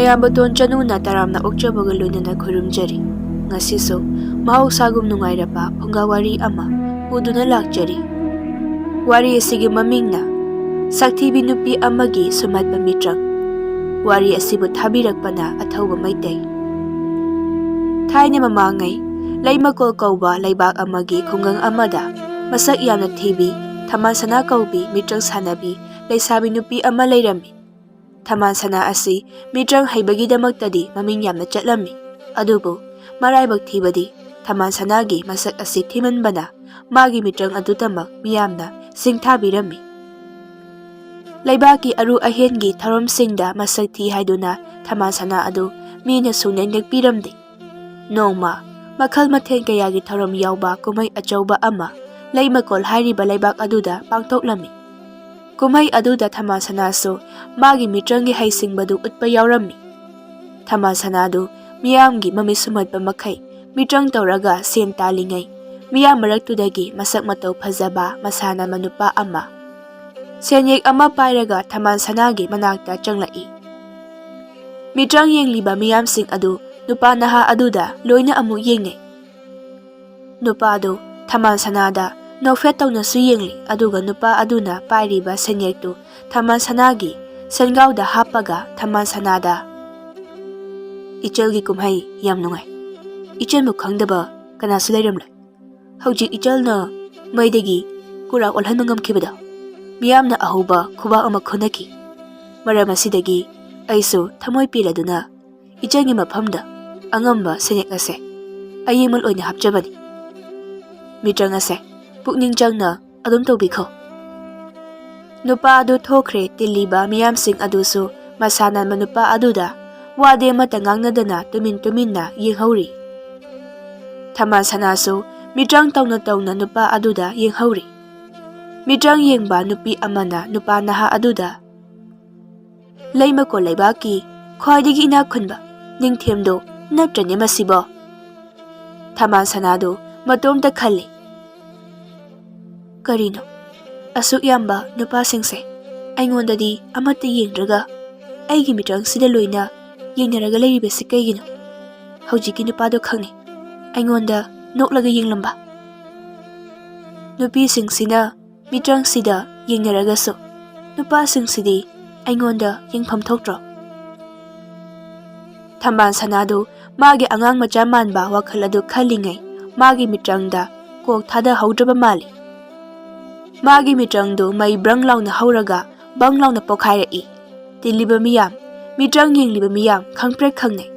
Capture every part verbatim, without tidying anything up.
ꯏꯌꯥꯝꯕꯇꯣꯟ ꯆꯅꯨꯅ ꯇꯔꯥꯝꯅ ꯑꯣꯛꯆꯕꯒ ꯂꯣꯏꯅꯅ ꯈꯨꯔꯨꯝꯖꯔꯤ꯫ ꯉꯁꯤꯁꯨ ꯃꯍꯧꯁꯥꯒꯨꯝ ꯅꯨꯡꯉꯥꯏꯔꯕ ꯐꯨꯡꯒꯥ ꯋꯥꯔꯤ ꯑꯃ ꯄꯨꯗꯨꯅ ꯂꯥꯛꯆꯔꯤ꯫ ꯋꯥꯔꯤ ꯑꯁꯤꯒꯤ ꯃꯃꯤꯡꯅ ꯁꯛꯊꯤꯕꯤ ꯅꯨꯄꯤ ꯑꯃꯒꯤ ꯁꯨꯝꯍꯠꯄ ꯃꯤꯇ꯭ꯔꯪ꯫ ꯋꯥꯔꯤ ꯑꯁꯤꯕꯨ ꯊꯥꯕꯤꯔꯛꯄꯅ ꯑꯊꯧꯕ ꯃꯩꯇꯩ꯫ ꯊꯥꯏꯅ ꯃꯃꯥꯡꯉꯩ ꯂꯩꯃꯀꯣꯜ ꯀꯧꯕ ꯂꯩꯕꯥꯛ ꯑꯃꯒꯤ ꯈꯨꯡꯒꯪ ꯑꯃꯗ ꯃꯁꯛ ꯌꯥꯝꯅ ꯊꯤꯕꯤ, ꯊꯝꯕꯥꯜ ꯁꯅꯥ ꯀꯧꯕꯤ ꯃꯤꯇ꯭ꯔꯪ ꯁꯥꯟꯅꯕꯤ ꯂꯩꯁꯥꯕꯤ ꯅꯨꯄꯤ ꯑꯃ ꯂꯩꯔꯝꯃꯤ꯫ ꯊꯝꯕꯥꯜ ꯁꯅꯥ ꯑꯁꯤ ꯃꯤꯇ꯭ꯔꯪ ꯍꯩꯕꯒꯤꯗꯃꯛꯇꯗꯤ ꯃꯃꯤꯡ ꯌꯥꯝꯅ ꯆꯠꯂꯝꯃꯤ꯫ ꯑꯗꯨꯕꯨ ꯃꯔꯥꯏꯕꯛ ꯊꯤꯕꯗꯤ ꯊꯝꯕꯥꯜ ꯁꯅꯥꯒꯤ ꯃꯁꯛ ꯑꯁꯤ ꯊꯤꯃꯟꯕꯅ ꯃꯥꯒꯤ ꯃꯤꯇ꯭ꯔꯪ ꯑꯗꯨꯗꯃꯛ ꯃꯤꯌꯥꯝꯅ ꯁꯤꯡꯊꯥꯕꯤꯔꯝꯃꯤ꯫ ꯂꯩꯕꯥꯛꯀꯤ ꯑꯔꯨ ꯑꯍꯦꯟꯒꯤ ꯊꯧꯔꯝꯁꯤꯡꯗ ꯃꯁꯛ ꯊꯤ ꯍꯥꯏꯗꯨꯅ ꯊꯝꯕꯥꯜ ꯁꯅꯥ ꯑꯗꯨ ꯃꯤꯅ ꯁꯨꯡꯅꯦꯛ ꯅꯦꯛꯄꯤꯔꯝꯗꯦ꯫ ꯅꯣꯡꯃ ꯃꯈꯜ ꯃꯊꯦꯜ ꯀꯌꯥꯒꯤ ꯊꯧꯔꯝ ꯌꯥꯎꯕ ꯀꯨꯝꯍꯩ ꯑꯆꯧꯕ ꯑꯃ ꯂꯩꯃꯀꯣꯜ ꯍꯥꯏꯔꯤꯕ ꯂꯩꯕꯥꯛ ꯑꯗꯨꯗ ꯄꯥꯡꯊꯣꯛꯂꯝꯃꯤ꯫ ꯀꯨꯝꯍꯩ ꯑꯗꯨꯗ ꯊꯝꯕꯥꯜ ꯁꯅꯥꯁꯨ ꯃꯥꯒꯤ ꯃꯤꯇ꯭ꯔꯪꯒꯤ ꯍꯩꯁꯤꯡꯕꯗꯨ ꯎꯠꯄ ꯌꯥꯎꯔꯝꯃꯤ꯫ ꯊꯝꯕꯥꯜ ꯁꯅꯥꯗꯨ ꯃꯤꯌꯥꯝꯒꯤ ꯃꯃꯤꯠ ꯁꯨꯝꯍꯠꯄ ꯃꯈꯩ ꯃꯤꯇ꯭ꯔꯪ ꯇꯧꯔꯒ ꯁꯦꯟ ꯇꯥꯜꯂꯤꯉꯩ, ꯃꯤꯌꯥꯝ ꯃꯔꯛꯇꯨꯗꯒꯤ ꯃꯁꯛ ꯃꯇꯧ ꯐꯖꯕ ꯃꯁꯥꯟꯅꯕ ꯅꯨꯄꯥ ꯑꯃ ꯁꯦꯟꯌꯦꯛ ꯑꯃ ꯄꯥꯏꯔꯒ ꯊꯝꯕꯥꯜ ꯁꯅꯥꯒꯤ ꯃꯅꯥꯛꯇ ꯆꯪꯂꯛꯏ꯫ ꯃꯤꯇ꯭ꯔꯪ ꯌꯦꯡꯂꯤꯕ ꯃꯤꯌꯥꯝꯁꯤꯡ ꯑꯗꯨ ꯅꯨꯄꯥ ꯅꯍꯥ ꯑꯗꯨꯗ ꯂꯣꯏꯅ ꯑꯃꯨꯛ ꯌꯦꯡꯅꯩ꯫ ꯅꯨꯄꯥꯗꯨ ꯊꯝꯕꯥꯜ ꯁꯅꯥꯗ ꯅꯣꯛꯐꯦꯠ ꯇꯧꯅꯁꯨ ꯌꯦꯡꯂꯤ, ꯑꯗꯨꯒ ꯅꯨꯄꯥ ꯑꯗꯨꯅ ꯄꯥꯏꯔꯤꯕ ꯁꯦꯟꯌꯦꯛꯇꯨ ꯊꯝꯕꯥꯜ ꯁꯅꯥꯒꯤ ꯁꯦꯟꯒꯥꯎꯗ ꯍꯥꯞꯄꯒ ꯊꯝꯕꯥꯜ ꯁꯅꯥꯗ, "ꯏꯆꯜꯒꯤ ꯀꯨꯝꯍꯩ ꯌꯥꯝ ꯅꯨꯡꯉꯥꯏ꯫ ꯏꯆꯟꯕꯨ ꯈꯪꯗꯕ ꯀꯅꯥꯁꯨ ꯂꯩꯔꯝꯂꯣꯏ꯫ ꯍꯧꯖꯤꯛ ꯏꯆꯜꯅ ꯃꯩꯗꯒꯤ ꯀꯨꯔꯥꯛ ꯑꯣꯜꯍꯟꯕ ꯉꯝꯈꯤꯕꯗꯣ ꯃꯤꯌꯥꯝꯅ ꯑꯍꯧꯕ ꯈꯨꯕꯥꯛ ꯑꯃ ꯈꯨꯅꯈꯤ꯫ ꯃꯔꯝ ꯑꯁꯤꯗꯒꯤ ꯑꯩꯁꯨ ꯊꯃꯣꯏ ꯄꯦꯜꯂꯗꯨꯅ ꯏꯆꯟꯒꯤ ꯃꯐꯝꯗ ꯑꯉꯝꯕ ꯁꯦꯟꯌꯦꯛ ꯑꯁꯦ ꯑꯌꯦꯡꯃꯜ ꯑꯣꯏꯅ ꯍꯥꯞꯆꯕꯅꯤ꯫ ꯃꯤꯇ꯭ꯔꯪ ꯑꯁꯦ ꯄꯨꯛꯅꯤꯡ ꯆꯪꯅ ꯑꯗꯨꯝ ꯇꯧꯕꯤꯈꯣ꯫" ꯅꯨꯄꯥ ꯑꯗꯨ ꯊꯣꯛꯈ꯭ꯔꯦ꯫ ꯇꯤꯜꯂꯤꯕ ꯃꯤꯌꯥꯝꯁꯤꯡ ꯑꯗꯨꯁꯨ ꯃꯁꯥꯟꯅꯕ ꯅꯨꯄꯥ ꯑꯗꯨꯗ ꯋꯥꯗꯤ ꯑꯃꯠꯇ ꯉꯥꯡꯅꯗꯅ ꯇꯨꯃꯤꯟ ꯇꯨꯃꯤꯟꯅ ꯌꯦꯡꯍꯧꯔꯤ꯫ ꯊꯝꯕꯥꯜ ꯁꯅꯥꯁꯨ ꯃꯤꯇ꯭ꯔꯪ ꯇꯧꯅ ꯇꯧꯅ ꯅꯨꯄꯥ ꯑꯗꯨꯗ ꯌꯦꯡꯍꯧꯔꯤ꯫ ꯃꯤꯇ꯭ꯔꯪ ꯌꯦꯡꯕ ꯅꯨꯄꯤ ꯑꯃꯅ ꯅꯨꯄꯥ ꯅꯍꯥ ꯑꯗꯨꯗ, "ꯂꯩꯃꯀꯣꯜ ꯂꯩꯕꯥꯛꯀꯤ ꯈ꯭ꯋꯥꯏꯗꯒꯤ ꯏꯅꯥꯛ ꯈꯨꯟꯕ ꯅꯤꯡꯊꯦꯝꯗꯣ ꯅꯠꯇ꯭ꯔꯅꯦ ꯃꯁꯤꯕꯣ?" ꯊꯝꯕꯥꯜ ꯁꯅꯥꯗꯨ ꯃꯇꯣꯝꯇ ꯈꯜꯂꯤ, "ꯀꯔꯤꯅꯣ, ꯑꯁꯨꯛ ꯌꯥꯝꯕ ꯅꯨꯄꯥꯁꯤꯡꯁꯦ ꯑꯩꯉꯣꯟꯗꯗꯤ ꯑꯃꯠꯇ ꯌꯦꯡꯗ꯭ꯔꯒ ꯑꯩꯒꯤ ꯃꯤꯇ꯭ꯔꯪꯁꯤꯗ ꯂꯣꯏꯅ ꯌꯦꯡꯅꯔꯒ ꯂꯩꯔꯤꯕꯁꯤ ꯀꯩꯒꯤꯅꯣ? ꯍꯧꯖꯤꯛꯀꯤ ꯅꯨꯄꯥꯗꯣ ꯈꯪꯉꯤ, ꯑꯩꯉꯣꯟꯗ ꯅꯣꯛꯂꯒ ꯌꯦꯡꯂꯝꯕ꯫ ꯅꯨꯄꯤꯁꯤꯡꯁꯤꯅ ꯃꯤꯇ꯭ꯔꯪꯁꯤꯗ ꯌꯦꯡꯅꯔꯒꯁꯨ ꯅꯨꯄꯥꯁꯤꯡꯁꯤꯗꯤ ꯑꯩꯉꯣꯟꯗ ꯌꯦꯡꯐꯝ ꯊꯣꯛꯇ꯭ꯔꯣ? ꯊꯝꯕꯥꯜ ꯁꯅꯥꯗꯨ ꯃꯥꯒꯤ ꯑꯉꯥꯡ ꯃꯆꯥ ꯃꯥꯟꯕ ꯋꯥꯈꯜ ꯑꯗꯨ ꯈꯜꯂꯤꯉꯩ ꯃꯥꯒꯤ ꯃꯤꯇ꯭ꯔꯪꯗ ꯀꯣꯛ ꯊꯥꯗꯍꯧꯗ꯭ꯔꯕ ꯃꯥꯜꯂꯤ꯫ ꯃꯥꯒꯤ ꯃꯤꯇ꯭ꯔꯪꯗꯨ ꯃꯩ ꯕ꯭ꯔꯪ ꯂꯥꯎꯅ ꯍꯧꯔꯒ ꯕꯪ ꯂꯥꯎꯅ ꯄꯣꯈꯥꯏꯔꯛꯏ꯫ ꯇꯤꯜꯂꯤꯕ ꯃꯤꯌꯥꯝ, ꯃꯤꯇ꯭ꯔꯪ ꯌꯦꯡꯂꯤꯕ ꯃꯤꯌꯥꯝ ꯈꯪꯄ꯭ꯔꯦꯛ ꯈꯪꯅꯩ꯫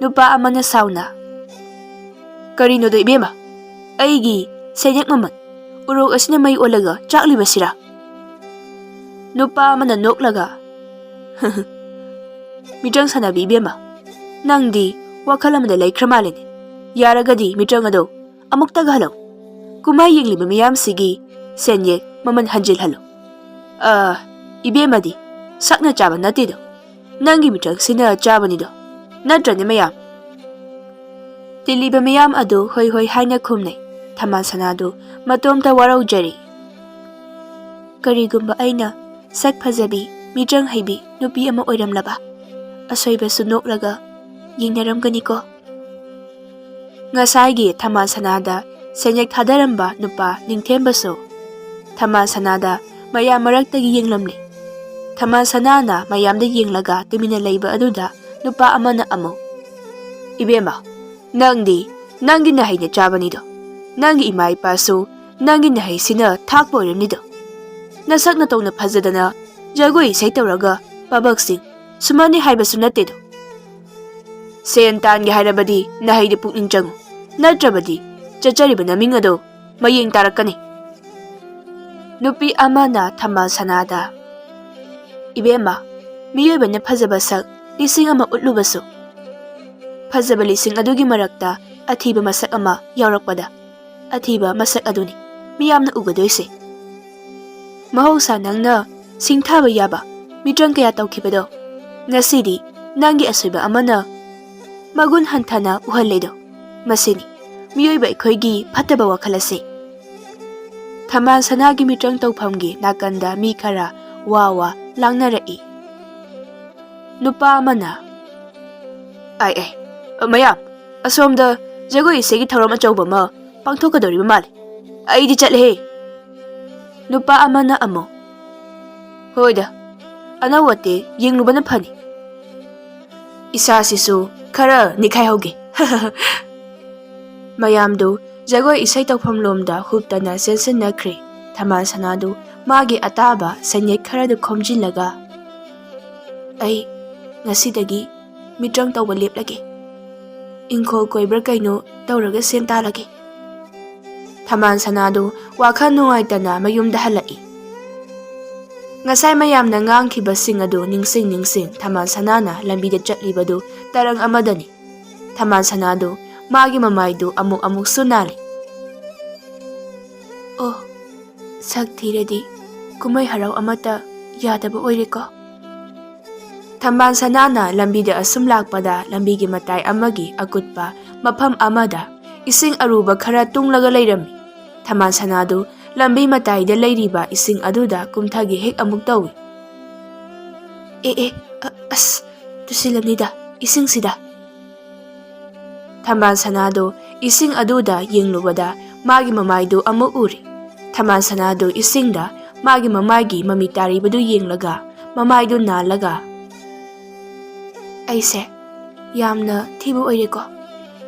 ꯅꯨꯄꯥ ꯑꯃꯅ ꯁꯥꯎꯅ, "ꯀꯔꯤꯅꯣꯗꯣ ꯏꯕꯦꯝꯃ? ꯑꯩꯒꯤ ꯁꯦꯟꯌꯦꯛ ꯃꯃꯜ ꯎꯔꯣꯛ ꯑꯁꯤꯅ ꯃꯩ ꯑꯣꯜꯂꯒ ꯆꯥꯛꯂꯤꯕꯁꯤꯔꯥ?" ꯅꯨꯄꯥ ꯑꯃꯅ ꯅꯣꯛꯂꯒ, "ꯃꯤꯇ꯭ꯔꯪ ꯁꯥꯟꯅꯕꯤ ꯏꯕꯦꯝꯃ, ꯅꯪꯗꯤ ꯋꯥꯈꯜ ꯑꯃꯗ ꯂꯩꯈ꯭ꯔ ꯃꯥꯜꯂꯦꯅꯦ꯫ ꯌꯥꯔꯒꯗꯤ ꯃꯤꯇ꯭ꯔꯪ ꯑꯗꯣ ꯑꯃꯨꯛꯇꯒ ꯍꯜꯂꯣ꯫ ꯀꯨꯝꯍꯩ ꯌꯦꯡꯂꯤꯕ ꯃꯤꯌꯥꯝꯁꯤꯒꯤ ꯁꯦꯟꯌꯦꯛ ꯃꯃꯜ ꯍꯟꯖꯤꯜꯍꯜꯂꯣ꯫ ꯑ, ꯏꯕꯦꯝꯃꯗꯤ ꯁꯛꯅ ꯆꯥꯕ ꯅꯠꯇꯦꯗꯣ, ꯅꯪꯒꯤ ꯃꯤꯇ꯭ꯔꯪꯁꯤꯅ ꯆꯥꯕꯅꯤꯗꯣ, ꯅꯠꯇ꯭ꯔꯅꯦ ꯃꯌꯥꯝ?" ꯇꯤꯜꯂꯤꯕ ꯃꯤꯌꯥꯝ ꯑꯗꯨ ꯍꯣꯏ ꯍꯣꯏ ꯍꯥꯏꯅ ꯈꯨꯝꯅꯩ꯫ ꯊꯝꯕꯥꯜ ꯁꯅꯥꯗꯨ ꯃꯇꯣꯝꯇ ꯋꯥꯔꯧꯖꯔꯤ꯫ ꯀꯔꯤꯒꯨꯝꯕ ꯑꯩꯅ ꯁꯛ ꯐꯖꯕꯤ, ꯃꯤꯇ꯭ꯔꯪ ꯍꯩꯕꯤ ꯅꯨꯄꯤ ꯑꯃ ꯑꯣꯏꯔꯝꯂꯕ, ꯑꯁꯣꯏꯕꯁꯨ ꯅꯣꯛꯂꯒ ꯌꯦꯡꯅꯔꯝꯒꯅꯤꯀꯣ꯫ ꯉꯁꯥꯏꯒꯤ ꯊꯝꯕꯥꯜ ꯁꯅꯥꯗ ꯁꯦꯟꯌꯦꯛ ꯊꯥꯗꯔꯝꯕ ꯅꯨꯄꯥ ꯅꯤꯡꯊꯦꯝꯕꯁꯨ ꯊꯝꯕꯥꯜ ꯁꯅꯥꯗ ꯃꯌꯥꯝ ꯃꯔꯛꯇꯒꯤ ꯌꯦꯡꯂꯝꯂꯤ꯫ ꯊꯝꯕꯥꯜ ꯁꯅꯥꯅ ꯃꯌꯥꯝꯗ ꯌꯦꯡꯂꯒ ꯇꯨꯃꯤꯟꯅ ꯂꯩꯕ ꯑꯗꯨꯗ ꯅꯨꯄꯥ ꯑꯃꯅ ꯑꯃꯨꯛ, "ꯏꯕꯦꯝꯃ, ꯅꯪꯗꯤ ꯅꯪꯒꯤ ꯅꯍꯩꯅ ꯆꯥꯕꯅꯤꯗꯣ꯫ ꯅꯪꯒꯤ ꯏꯃꯥ ꯏꯄꯥꯁꯨ ꯅꯪꯒꯤ ꯅꯍꯩꯁꯤꯅ ꯊꯥꯛꯄ ꯑꯣꯏꯔꯝꯅꯤꯗꯣ꯫ ꯅꯁꯛ ꯅꯇꯧꯅ ꯐꯖꯗꯅ ꯖꯒꯣꯏ ꯏꯁꯩ ꯇꯧꯔꯒ ꯄꯥꯕꯛꯁꯤꯡ ꯁꯨꯃꯥꯏꯅ ꯍꯥꯏꯕꯁꯨ ꯅꯠꯇꯦꯗꯣ꯫ ꯁꯦꯟ ꯇꯥꯟꯒꯦ ꯍꯥꯏꯔꯕꯗꯤ ꯅꯍꯩꯗ ꯄꯨꯛꯅꯤꯡ ꯆꯪꯉꯨ, ꯅꯠꯇ꯭ꯔꯕꯗꯤ ꯆꯠꯆꯔꯤꯕ ꯅꯃꯤꯡ ꯑꯗꯣ ꯃꯌꯦꯡ ꯇꯥꯔꯛꯀꯅꯤ꯫" ꯅꯨꯄꯤ ꯑꯃꯅ ꯊꯝꯕꯥꯜ ꯁꯅꯥꯗ, "ꯏꯕꯦꯝꯃ, ꯃꯤꯑꯣꯏꯕꯅ ꯐꯖꯕ ꯁꯛ ꯂꯤꯁꯤꯡ ꯑꯃ ꯎꯠꯂꯨꯕꯁꯨ, ꯐꯖꯕ ꯂꯤꯁꯤꯡ ꯑꯗꯨꯒꯤ ꯃꯔꯛꯇ ꯑꯊꯤꯕ ꯃꯁꯛ ꯑꯃ ꯌꯥꯎꯔꯛꯄꯗ, ꯑꯊꯤꯕ ꯃꯁꯛ ꯑꯗꯨꯅꯤ ꯃꯤꯌꯥꯝꯅ ꯎꯒꯗꯣꯏꯁꯦ꯫ ꯃꯍꯧꯁꯥ ꯅꯪꯅ ꯁꯤꯡꯊꯥꯕ ꯌꯥꯕ ꯃꯤꯇ꯭ꯔꯪ ꯀꯌꯥ ꯇꯧꯈꯤꯕꯗꯣ, ꯉꯁꯤꯗꯤ ꯅꯪꯒꯤ ꯑꯁꯣꯏꯕ ꯑꯃꯅ ꯃꯒꯨꯟ ꯍꯟꯊꯅ ꯎꯍꯜꯂꯦꯗꯣ꯫ ꯃꯁꯤꯅꯤ ꯃꯤꯑꯣꯏꯕ ꯑꯩꯈꯣꯏꯒꯤ ꯐꯠꯇꯕ ꯋꯥꯈꯜ ꯑꯁꯤ꯫" ꯊꯝꯕꯥꯜ ꯁꯅꯥꯒꯤ ꯃꯤꯇ꯭ꯔꯪ ꯇꯧꯐꯝꯒꯤ ꯅꯥꯀꯟꯗ ꯃꯤ ꯈꯔ ꯋꯥ ꯋꯥ ꯂꯥꯡꯅꯔꯛꯏ꯫ ꯅꯨꯄꯥ ꯑꯃꯅ, ꯑꯥꯏ ꯑꯥꯏ, ꯃꯌꯥꯝ, ꯑꯁꯣꯝꯗ ꯖꯒꯣꯏ ꯏꯁꯩꯒꯤ ꯊꯧꯔꯝ ꯑꯆꯧꯕ ꯑꯃ ꯄꯥꯡꯊꯣꯛꯀꯗꯧꯔꯤꯕ ꯃꯥꯜꯂꯤ꯫ ꯑꯩꯗꯤ ꯆꯠꯂꯦꯍꯦ꯫ ꯅꯨꯄꯥ ꯑꯃꯅ ꯑꯃꯨꯛ, "ꯍꯣꯏꯗ, ꯑꯅꯧ ꯑꯇꯦ ꯌꯦꯡꯂꯨꯕꯅ ꯐꯅꯤ꯫ ꯏꯁꯥꯁꯤꯁꯨ ꯈꯔ ꯅꯤꯛꯈꯥꯏꯍꯧꯒꯦ꯫" ꯃꯌꯥꯝꯗꯨ ꯖꯒꯣꯏ ꯏꯁꯩ ꯇꯧꯐꯝ ꯂꯣꯝꯗ ꯍꯨꯞꯇꯅ ꯆꯦꯟꯁꯤꯟꯅꯈ꯭ꯔꯦ꯫ ꯊꯝꯕꯥꯜ ꯁꯅꯥꯗꯨ ꯃꯥꯒꯤ ꯑꯇꯥꯕ ꯁꯦꯟꯌꯦꯛ ꯈꯔꯗꯨ ꯈꯣꯝꯖꯤꯜꯂꯒ, "ꯑꯩ ꯉꯁꯤꯗꯒꯤ ꯃꯤꯇ꯭ꯔꯪ ꯇꯧꯕ ꯂꯦꯞꯂꯒꯦ꯫ ꯏꯪꯈꯣꯜ ꯀꯣꯏꯕ꯭ꯔꯥ ꯀꯩꯅꯣ ꯇꯧꯔꯒ ꯁꯦꯟ ꯇꯥꯜꯂꯒꯦ꯫" ꯊꯝꯕꯥꯜ ꯁꯅꯥꯗꯨ ꯋꯥꯈꯜ ꯅꯨꯡꯉꯥꯏꯇꯅ ꯃꯌꯨꯝꯗ ꯍꯜꯂꯛꯏ꯫ ꯉꯁꯥꯏ ꯃꯌꯥꯝꯅ ꯉꯥꯡꯈꯤꯕꯁꯤꯡ ꯑꯗꯨ ꯅꯤꯡꯁꯤꯡ ꯅꯤꯡꯁꯤꯡ ꯊꯝꯕꯥꯜ ꯁꯅꯥꯅ ꯂꯝꯕꯤꯗ ꯆꯠꯂꯤꯕꯗꯨ ꯇꯔꯪ ꯑꯃꯗꯅꯤ꯫ ꯊꯝꯕꯥꯜ ꯁꯅꯥꯗꯨ ꯃꯥꯒꯤ ꯃꯃꯥꯏꯗꯨ ꯑꯃꯨꯛ ꯑꯃꯨꯛꯁꯨ ꯅꯥꯜꯂꯤ꯫ "ꯑꯣ, ꯁꯛ ꯊꯤꯔꯗꯤ ꯀꯨꯝꯍꯩ ꯍꯔꯥꯎ ꯑꯃꯠꯇ ꯌꯥꯗꯕ ꯑꯣꯏꯔꯦꯀꯣ꯫" ꯊꯝꯕꯥꯜ ꯁꯅꯥꯅ ꯂꯝꯕꯤꯗ ꯑꯁꯨꯝ ꯂꯥꯛꯄꯗ ꯂꯝꯕꯤꯒꯤ ꯃꯇꯥꯏ ꯑꯃꯒꯤ ꯑꯀꯨꯠꯄ ꯃꯐꯝ ꯑꯃꯗ ꯏꯁꯤꯡ ꯑꯔꯨꯕ ꯈꯔ ꯇꯨꯡꯂꯒ ꯂꯩꯔꯝꯃꯤ꯫ ꯊꯝꯕꯥꯜ ꯁꯅꯥꯗꯨ ꯂꯝꯕꯤ ꯃꯇꯥꯏꯗ ꯂꯩꯔꯤꯕ ꯏꯁꯤꯡ ꯑꯗꯨꯗ ꯀꯨꯝꯊꯒꯦ ꯍꯦꯛ ꯑꯃꯨꯛ ꯇꯧꯏ꯫ "ꯑꯦ ꯑꯦ, ꯑ-, ꯑꯁ, ꯇꯨꯁꯤꯜꯂꯝꯅꯤꯗ ꯏꯁꯤꯡꯁꯤꯗ꯫" ꯊꯝꯕꯥꯜ ꯁꯅꯥꯗꯨ ꯏꯁꯤꯡ ꯑꯗꯨꯗ ꯌꯦꯡꯂꯨꯕꯗ ꯃꯥꯒꯤ ꯃꯃꯥꯏꯗꯨ ꯑꯃꯨꯛ ꯎꯔꯦ꯫ ꯊꯝꯕꯥꯜ ꯁꯅꯥꯗꯨ ꯏꯁꯤꯡꯗ ꯃꯥꯒꯤ ꯃꯃꯥꯏꯒꯤ ꯃꯃꯤ ꯇꯥꯔꯤꯕꯗꯨ ꯌꯦꯡꯂꯒ ꯃꯃꯥꯏꯗꯨ ꯅꯥꯜꯂꯒ, "ꯑꯩꯁꯦ ꯌꯥꯝꯅ ꯊꯤꯕ ꯑꯣꯏꯔꯦꯀꯣ꯫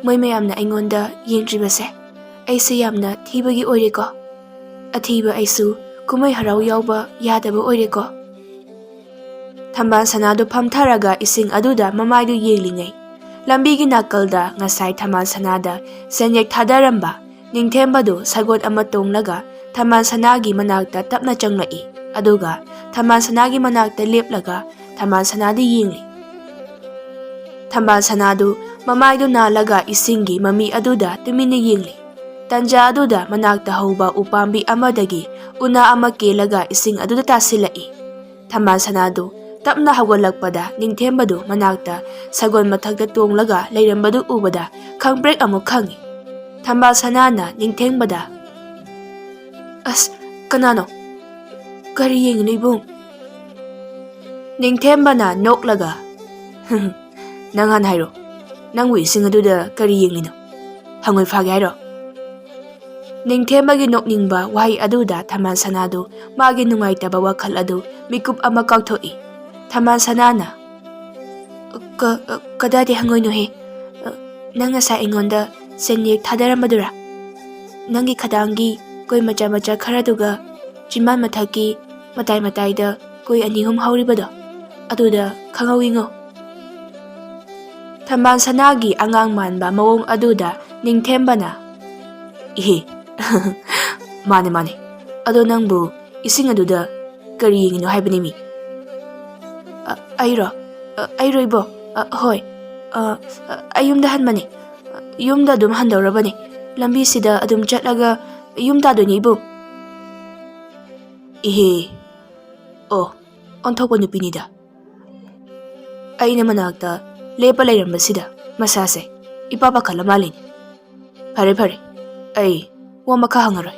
ꯃꯣꯏ ꯃꯌꯥꯝꯅ ꯑꯩꯉꯣꯟꯗ ꯌꯦꯡꯗ꯭ꯔꯤꯕꯁꯦ ꯑꯩꯁꯦ ꯌꯥꯝꯅ ꯊꯤꯕꯒꯤ ꯑꯣꯏꯔꯦꯀꯣ꯫ ꯑꯊꯤꯕ ꯑꯩꯁꯨ ꯀꯨꯝꯍꯩ ꯍꯔꯥꯎ ꯌꯥꯎꯕ ꯌꯥꯗꯕ ꯑꯣꯏꯔꯦꯀꯣ꯫" ꯊꯝꯕꯥꯜ ꯁꯅꯥꯗꯨ ꯐꯝꯊꯔꯒ ꯏꯁꯤꯡ ꯑꯗꯨꯗ ꯃꯃꯥꯏꯗꯨ ꯌꯦꯡꯂꯤꯉꯩ, ꯂꯝꯕꯤꯒꯤ ꯅꯥꯀꯜꯗ ꯉꯁꯥꯏ ꯊꯝꯕꯥꯜ ꯁꯅꯥꯗ ꯁꯦꯟꯌꯦꯛ ꯊꯥꯗꯔꯝꯕ ꯅꯤꯡꯊꯦꯝꯕꯗꯨ ꯁꯒꯣꯜ ꯑꯃ ꯇꯣꯡꯂꯒ ꯊꯝꯕꯥꯜ ꯁꯅꯥꯒꯤ ꯃꯅꯥꯛꯇ ꯇꯞꯅ ꯆꯪꯂꯛꯏ꯫ ꯑꯗꯨꯒ ꯊꯝꯕꯥꯜ ꯁꯅꯥꯒꯤ ꯃꯅꯥꯛꯇ ꯂꯦꯞꯂꯒ ꯊꯝꯕꯥꯜ ꯁꯅꯥꯗ ꯌꯦꯡꯂꯤ꯫ ꯊꯝꯕꯥꯜ ꯁꯅꯥꯗꯨ ꯃꯃꯥꯏꯗꯨ ꯅꯥꯜꯂꯒ ꯏꯁꯤꯡꯒꯤ ꯃꯃꯤ ꯑꯗꯨꯗ ꯇꯨꯃꯤꯟꯅ ꯌꯦꯡꯂꯤ꯫ ꯇꯟꯖꯥ ꯑꯗꯨꯗ ꯃꯅꯥꯛꯇ ꯍꯧꯕ ꯎꯄꯥꯝꯕꯤ ꯑꯃꯗꯒꯤ ꯎꯅꯥ ꯑꯃ ꯀꯦꯜꯂꯒ ꯏꯁꯤꯡ ꯑꯗꯨꯗ ꯇꯥꯁꯤꯜꯂꯛꯏ꯫ ꯊꯝꯕꯥꯜ ꯁꯅꯥꯗꯨ ꯇꯞꯅ ꯍꯧꯒꯠꯂꯛꯄꯗ ꯅꯤꯡꯊꯦꯝꯕꯗꯨ ꯃꯅꯥꯛꯇ ꯁꯒꯣꯜ ꯃꯊꯛꯇ ꯇꯣꯡꯂꯒ ꯂꯩꯔꯝꯕꯗꯨ ꯎꯕꯗ ꯈꯪꯄ꯭ꯔꯦꯛ ꯑꯃꯨꯛ ꯈꯪꯏ꯫ ꯊꯝꯕꯥꯜ ꯁꯅꯥꯅ ꯅꯤꯡꯊꯦꯝꯕꯗ, "ꯑꯁ, ꯀꯅꯥꯅꯣ? ꯀꯔꯤ ꯌꯦꯡꯉꯤꯅꯣ ꯏꯕꯨꯡ?" ꯅꯤꯡꯊꯦꯝꯕꯅ ꯅꯣꯛꯂꯒ, "ꯅꯪ ꯍꯥꯟꯅ ꯍꯥꯏꯔꯣ, ꯅꯪꯕꯨ ꯏꯁꯤꯡ ꯑꯗꯨꯗ ꯀꯔꯤ ꯌꯦꯡꯂꯤꯅꯣ? ꯍꯪꯉꯣꯏ ꯐꯥꯒꯦ ꯍꯥꯏꯔꯣ? ꯅꯤꯡꯊꯦꯝꯕꯒꯤ ꯅꯣꯛꯅꯤꯡꯕ ꯋꯥꯍꯩ ꯑꯗꯨꯗ ꯊꯝꯕꯥꯜ ꯁꯅꯥꯗꯨ ꯃꯥꯒꯤ ꯅꯨꯡꯉꯥꯏꯇꯕ ꯋꯥꯈꯜ ꯑꯗꯨ ꯃꯤꯀꯨꯞ ꯑꯃ ꯀꯥꯎꯊꯣꯛꯏ꯫ ꯊꯝꯕꯥꯜ ꯁꯅꯥꯅ, "ꯀ-, ꯀꯗꯥꯏꯗ ꯍꯪꯉꯣꯏꯅꯣꯍꯦ? ꯅꯪ ꯉꯁꯥꯏ ꯑꯩꯉꯣꯟꯗ ꯁꯦꯟꯌꯦꯛ ꯊꯥꯗꯔꯝꯕꯗꯨꯔꯥ? ꯅꯪꯒꯤ ꯈꯗꯥꯡꯒꯤ ꯀꯣꯏ ꯃꯆꯥ ꯃꯆꯥ ꯈꯔꯗꯨꯒ ꯆꯤꯟꯕꯥꯟ ꯃꯊꯛꯀꯤ ꯃꯇꯥꯏ ꯃꯇꯥꯏꯗ ꯀꯣꯏ ꯑꯅꯤ ꯑꯍꯨꯝ ꯍꯧꯔꯤꯕꯗꯣ, ꯑꯗꯨꯗ ꯈꯪꯍꯧꯏꯉꯣ?" ꯊꯝꯕꯥꯜ ꯁꯅꯥꯒꯤ ꯑꯉꯥꯡ ꯃꯥꯟꯕ ꯃꯑꯣꯡ ꯑꯗꯨꯗ ꯅꯤꯡꯊꯦꯝꯕꯅ, "ꯏꯍꯦ, ꯃꯥꯅꯦ, ꯃꯥꯅꯦ꯫ ꯑꯗꯣ ꯅꯪꯕꯨ ꯏꯁꯤꯡ ꯑꯗꯨꯗ ꯀꯔꯤ ꯌꯦꯡꯉꯤꯅꯣ ꯍꯥꯏꯕꯅꯤ ꯃꯤ?" "ꯑ, ꯑꯩꯔꯣ? ꯑ, ꯑꯩꯔꯣ ꯏꯕꯣ? ꯑ, ꯍꯣꯏ꯫ ꯑ, ꯑ, ꯑꯩ ꯌꯨꯝꯗ ꯍꯟꯕꯅꯦ꯫ ꯌꯨꯝꯗ ꯑꯗꯨꯝ ꯍꯟꯗꯧꯔꯕꯅꯦ꯫ ꯂꯝꯕꯤꯁꯤꯗ ꯑꯗꯨꯝ ꯆꯠꯂꯒ ꯌꯨꯝ ꯇꯥꯗꯣꯏꯅꯦ ꯏꯕꯨꯡ꯫" "ꯏꯍꯦ, ꯑꯣ, ꯑꯣꯟꯊꯣꯛꯄ ꯅꯨꯄꯤꯅꯤꯗ꯫ ꯑꯩꯅ ꯃꯅꯥꯛꯇ ꯂꯦꯞꯄ ꯂꯩꯔꯝꯕꯁꯤꯗ ꯃꯁꯥꯁꯦ ꯏꯄꯥ ꯄꯥꯈꯠꯂ ꯃꯥꯜꯂꯤꯅꯦ꯫ ꯐꯔꯦ, ꯐꯔꯦ, ꯑꯩ ꯋꯥ ꯃꯈꯥ ꯍꯪꯉꯔꯣꯏ꯫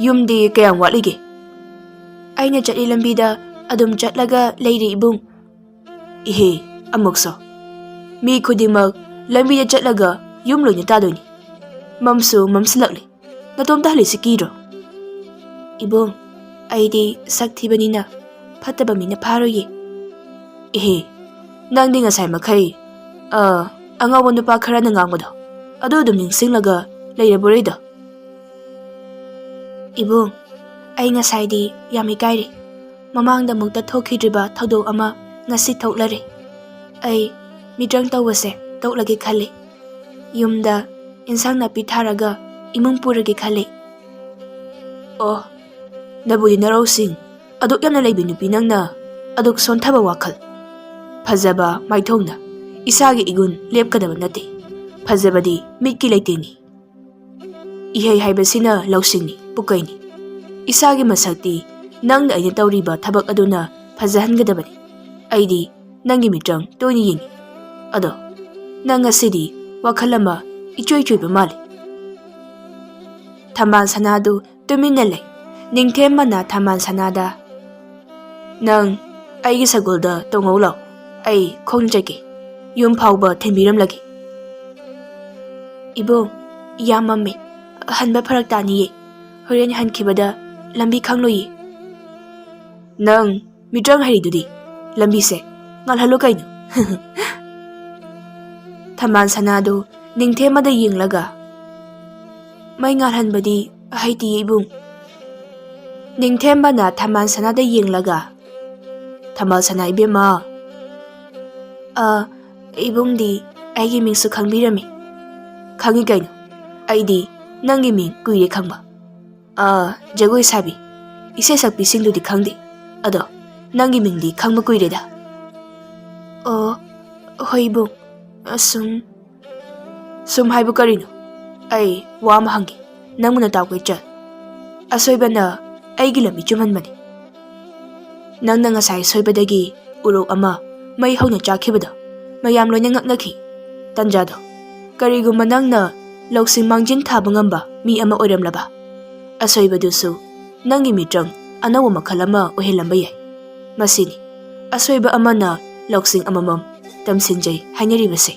ꯌꯨꯝꯗꯤ ꯀꯌꯥꯝ ꯋꯥꯠꯂꯤꯒꯦ?" "ꯑꯩꯅ ꯆꯠꯂꯤ ꯂꯝꯕꯤꯗ ꯑꯗꯨꯝ ꯆꯠꯂꯒ ꯂꯩꯔꯦ ꯏꯕꯨꯡ꯫" "ꯏꯍꯦ, ꯑꯃꯨꯛꯁꯨ꯫ ꯃꯤ ꯈꯨꯗꯤꯡꯃꯛ ꯂꯝꯕꯤꯗ ꯆꯠꯂꯒ ꯌꯨꯝ ꯂꯣꯏꯅ ꯇꯥꯗꯣꯏꯅꯤ꯫ ꯃꯝꯁꯨ ꯃꯝꯁꯤꯜꯂꯛꯂꯦ꯫ ꯅꯇꯣꯝꯇ ꯍꯜꯂꯤꯁꯤ ꯀꯤꯗ꯭ꯔꯣ?" "ꯏꯕꯨꯡ, ꯑꯩꯗꯤ ꯁꯛ ꯊꯤꯕꯅꯤꯅ ꯐꯠꯇꯕ ꯃꯤꯅ ꯐꯥꯔꯣꯏꯌꯦ꯫" "ꯏꯍꯦ, ꯅꯪꯗꯤ ꯉꯁꯥꯏ ꯃꯈꯩ, ꯑ, ꯑꯉꯥꯎꯕ ꯅꯨꯄꯥ ꯈꯔꯅ ꯉꯥꯡꯕꯗꯣ, ꯑꯗꯨ ꯑꯗꯨꯝ ꯅꯤꯡꯁꯤꯡꯂꯒ ꯂꯩꯔꯕꯣꯔꯦꯗꯣ?" "ꯏꯕꯨꯡ, ꯑꯩ ꯉꯁꯥꯏꯗꯤ ꯌꯥꯝ ꯏꯀꯥꯏꯔꯦ꯫ ꯃꯃꯥꯡꯗ ꯑꯃꯨꯛꯇ ꯊꯣꯛꯈꯤꯗ꯭ꯔꯤꯕ ꯊꯧꯗꯣꯛ ꯑꯃ ꯉꯁꯤ ꯊꯣꯛꯂꯔꯦ꯫ ꯑꯩ ꯃꯤꯇ꯭ꯔꯪ ꯇꯧꯕꯁꯦ ꯇꯣꯛꯂꯒꯦ ꯈꯜꯂꯤ꯫ ꯌꯨꯝꯗ ꯏꯟꯁꯥꯡ ꯅꯥꯄꯤ ꯊꯥꯔꯒ ꯏꯃꯨꯡ ꯄꯨꯔꯒꯦ ꯈꯜꯂꯤ꯫" "ꯑꯣ, ꯅꯕꯨꯗꯤ ꯅꯔꯧꯁꯤꯡ ꯑꯗꯨꯛ ꯌꯥꯝꯅ ꯂꯩꯕꯤ ꯅꯨꯄꯤ ꯅꯪꯅ ꯑꯗꯨꯛ ꯁꯣꯟꯊꯕ ꯋꯥꯈꯜ꯫ ꯐꯖꯕ ꯃꯥꯏꯊꯣꯡꯅ ꯏꯁꯥꯒꯤ ꯏꯒꯨꯟ ꯂꯦꯞꯀꯗꯕ ꯅꯠꯇꯦ꯫ ꯐꯖꯕꯗꯤ ꯃꯤꯠꯀꯤ ꯂꯩꯇꯦꯡꯅꯤ꯫ ꯏꯍꯩ ꯍꯥꯏꯕꯁꯤꯅ ꯂꯧꯁꯤꯡꯅꯤ, ꯄꯨꯀꯩꯅꯤ꯫ ꯏꯁꯥꯒꯤ ꯃꯁꯛꯇꯤ ꯅꯪꯅ ꯑꯩꯅ ꯇꯧꯔꯤꯕ ꯊꯕꯛ ꯑꯗꯨꯅ ꯐꯖꯍꯟꯒꯗꯕꯅꯤ꯫ ꯑꯩꯗꯤ ꯅꯪꯒꯤ ꯃꯤꯇ꯭ꯔꯪ ꯇꯣꯏꯅ ꯌꯦꯡꯉꯤ꯫ ꯑꯗꯣ ꯅꯪ ꯉꯁꯤꯗꯤ ꯋꯥꯈꯜ ꯑꯃ ꯏꯆꯣꯏ ꯆꯣꯏꯕ ꯃꯥꯜꯂꯤ꯫" ꯊꯝꯕꯥꯜ ꯁꯅꯥꯗꯨ ꯇꯨꯃꯤꯟꯅ ꯂꯩ꯫ ꯅꯤꯡꯊꯦꯝꯕꯅ ꯊꯝꯕꯥꯜ ꯁꯅꯥꯗ, "ꯅꯪ ꯑꯩꯒꯤ ꯁꯒꯣꯜꯗ ꯇꯣꯡꯉꯧ ꯂꯥꯎ, ꯑꯩ ꯈꯣꯡꯅ ꯆꯠꯀꯦ꯫ ꯌꯨꯝ ꯐꯥꯎꯕ ꯊꯤꯟꯕꯤꯔꯝꯂꯒꯦ꯫ ꯏꯕꯨꯡ, ꯌꯥꯝ ꯃꯝꯃꯦ, ꯍꯟꯕ ꯐꯔꯛ ꯇꯥꯅꯤꯌꯦ꯫ ꯍꯣꯔꯦꯟ ꯍꯟꯈꯤꯕꯗ ꯂꯝꯕꯤ ꯈꯪꯂꯣꯏꯌꯦ꯫ ꯅꯪ ꯃꯤꯇ꯭ꯔꯪ ꯍꯩꯔꯤꯗꯨꯗꯤ, ꯂꯝꯕꯤꯁꯦ ꯉꯥꯜꯍꯜꯂꯨ ꯀꯩꯅꯣ꯫ ꯊꯝꯕꯥꯜ ꯁꯅꯥꯗꯨ ꯅꯤꯡꯊꯦꯝꯕꯗ ꯌꯦꯡꯂꯒ, "ꯃꯩ ꯉꯥꯜꯍꯟꯕꯗꯤ ꯍꯩꯇꯤꯌꯦ ꯏꯕꯨꯡ"꯫ ꯅꯤꯡꯊꯦꯝꯕꯅ ꯊꯝꯕꯥꯜ ꯁꯅꯥꯗ ꯌꯦꯡꯂꯒ, "ꯊꯝꯕꯥꯜ ꯁꯅꯥ ꯏꯕꯦꯝꯃ"꯫ "ꯑ, ꯏꯕꯨꯡꯗꯤ ꯑꯩꯒꯤ ꯃꯤꯡꯁꯨ ꯈꯪꯕꯤꯔꯝꯃꯤ"꯫ "ꯈꯪꯉꯤ ꯀꯩꯅꯣ, ꯑꯩꯗꯤ ꯅꯪꯒꯤ ꯃꯤꯡ ꯀꯨꯏꯔꯦ ꯈꯪꯕ꯫ ꯑ, ꯖꯒꯣꯏ ꯁꯥꯕꯤ, ꯏꯁꯩ ꯁꯛꯄꯤꯁꯤꯡꯗꯨꯗꯤ ꯈꯪꯗꯦ꯫ ꯑꯗꯣ ꯅꯪꯒꯤ ꯃꯤꯡꯗꯤ ꯈꯪꯕ ꯀꯨꯏꯔꯦꯗ"꯫ "ꯑꯣ, ꯍꯣꯏ ꯏꯕꯨꯡ, ꯑꯁꯨꯝ"꯫ "ꯁꯨꯝ ꯍꯥꯏꯕꯨ ꯀꯔꯤꯅꯣ? ꯑꯩ ꯋꯥ ꯑꯃ ꯍꯪꯒꯦ, ꯅꯪꯕꯨ ꯅꯇꯥꯎ ꯀꯣꯏꯆꯠ꯫ ꯑꯁꯣꯏꯕꯅ ꯑꯩꯒꯤ ꯂꯝꯕꯤ ꯆꯨꯝꯍꯟꯕꯅꯤ꯫ ꯅꯪꯅ ꯉꯁꯥꯏ ꯁꯣꯏꯕꯗꯒꯤ ꯎꯔꯣꯛ ꯑꯃ ꯃꯩ ꯍꯧꯅ ꯆꯥꯛꯈꯤꯕꯗꯣ ꯃꯌꯥꯝ ꯂꯣꯏꯅ ꯉꯛꯅꯈꯤ꯫ ꯇꯟꯖꯥꯗꯣ, ꯀꯔꯤꯒꯨꯝꯕ ꯅꯪꯅ ꯂꯧꯁꯤꯡ ꯃꯥꯡꯖꯤꯟ ꯊꯥꯕ ꯉꯝꯕ ꯃꯤ ꯑꯃ ꯑꯣꯏꯔꯝꯂꯕ, ꯑꯁꯣꯏꯕꯗꯨꯁꯨ ꯅꯪꯒꯤ ꯃꯤꯇ꯭ꯔꯪ ꯑꯅꯧꯕ ꯃꯈꯜ ꯑꯃ ꯑꯣꯏꯍꯜꯂꯝꯕ ꯌꯥꯏ꯫ ꯃꯁꯤꯅꯤ ꯑꯁꯣꯏꯕ ꯑꯃꯅ ꯂꯧꯁꯤꯡ ꯑꯃꯃꯝ ꯇꯝꯁꯤꯟꯖꯩ ꯍꯥꯏꯅꯔꯤꯕꯁꯦ"꯫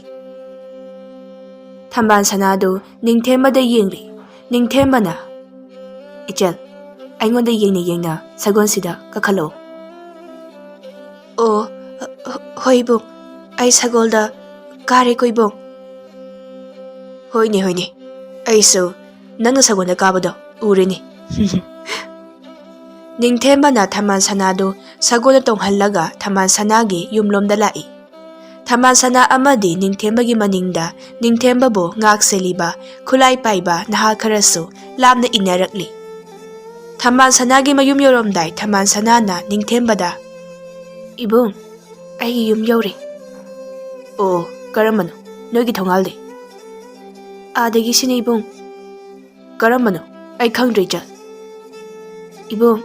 ꯊꯝꯕꯥꯜ ꯁꯅꯥꯗꯨ ꯅꯤꯡꯊꯦꯝꯕꯗ ꯌꯦꯡꯂꯤ꯫ ꯅꯤꯡꯊꯦꯝꯕꯅ, "ꯏꯆꯜ, ꯑꯩꯉꯣꯟꯗ ꯌꯦꯡꯅ ꯌꯦꯡꯅ ꯁꯒꯣꯜꯁꯤꯗ ꯀꯥꯈꯠꯂꯛꯑꯣ"꯫ "ꯑꯣ, ꯍꯣꯏ ꯏꯕꯨꯡ, ꯑꯩ ꯁꯒꯣꯜꯗ ꯀꯥꯔꯦꯀꯣ ꯏꯕꯨꯡ"꯫ "ꯍꯣꯏꯅꯦ, ꯍꯣꯏꯅꯦ, ꯑꯩꯁꯨ ꯅꯪꯅ ꯁꯒꯣꯜꯗ ꯀꯥꯕꯗꯣ ꯎꯔꯦꯅꯦ"꯫ ꯅꯤꯡꯊꯦꯝꯕꯅ ꯊꯝꯕꯥꯜ ꯁꯅꯥꯗꯨ ꯁꯒꯣꯜꯗ ꯇꯣꯡꯍꯜꯂꯒ ꯊꯝꯕꯥꯜ ꯁꯅꯥꯒꯤ ꯌꯨꯝꯂꯣꯝꯗ ꯂꯥꯛꯏ꯫ ꯊꯝꯕꯥꯜ ꯁꯅꯥ ꯑꯃꯗꯤ ꯅꯤꯡꯊꯦꯝꯕꯒꯤ ꯃꯅꯤꯡꯗ ꯅꯤꯡꯊꯦꯝꯕꯕꯨ ꯉꯥꯛ ꯁꯦꯜꯂꯤꯕ ꯈꯨꯠꯂꯥꯏ ꯄꯥꯏꯕ ꯅꯍꯥ ꯈꯔꯁꯨ ꯂꯥꯞꯅ ꯏꯟꯅꯔꯛꯂꯤ꯫ ꯊꯝꯕꯥꯜ ꯁꯅꯥꯒꯤ ꯃꯌꯨꯝ ꯌꯧꯔꯝꯗꯥꯏ ꯊꯝꯕꯥꯜ ꯁꯅꯥꯅ ꯅꯤꯡꯊꯦꯝꯕꯗ, "ꯏꯕꯨꯡ, ꯑꯩꯒꯤ ꯌꯨꯝ ꯌꯧꯔꯦ"꯫ "ꯑꯣ, ꯀꯔꯝꯕꯅꯣ? ꯅꯣꯏꯒꯤ ꯊꯣꯡꯒꯥꯜꯗꯤ?" "ꯑꯥꯗꯒꯤ ꯁꯤꯅꯤ ꯏꯕꯨꯡ"꯫ "ꯀꯔꯝꯕꯅꯣ? ꯑꯩ ꯈꯪꯗ꯭ꯔꯦ, ꯏꯆꯜ"꯫ "ꯏꯕꯨꯡ,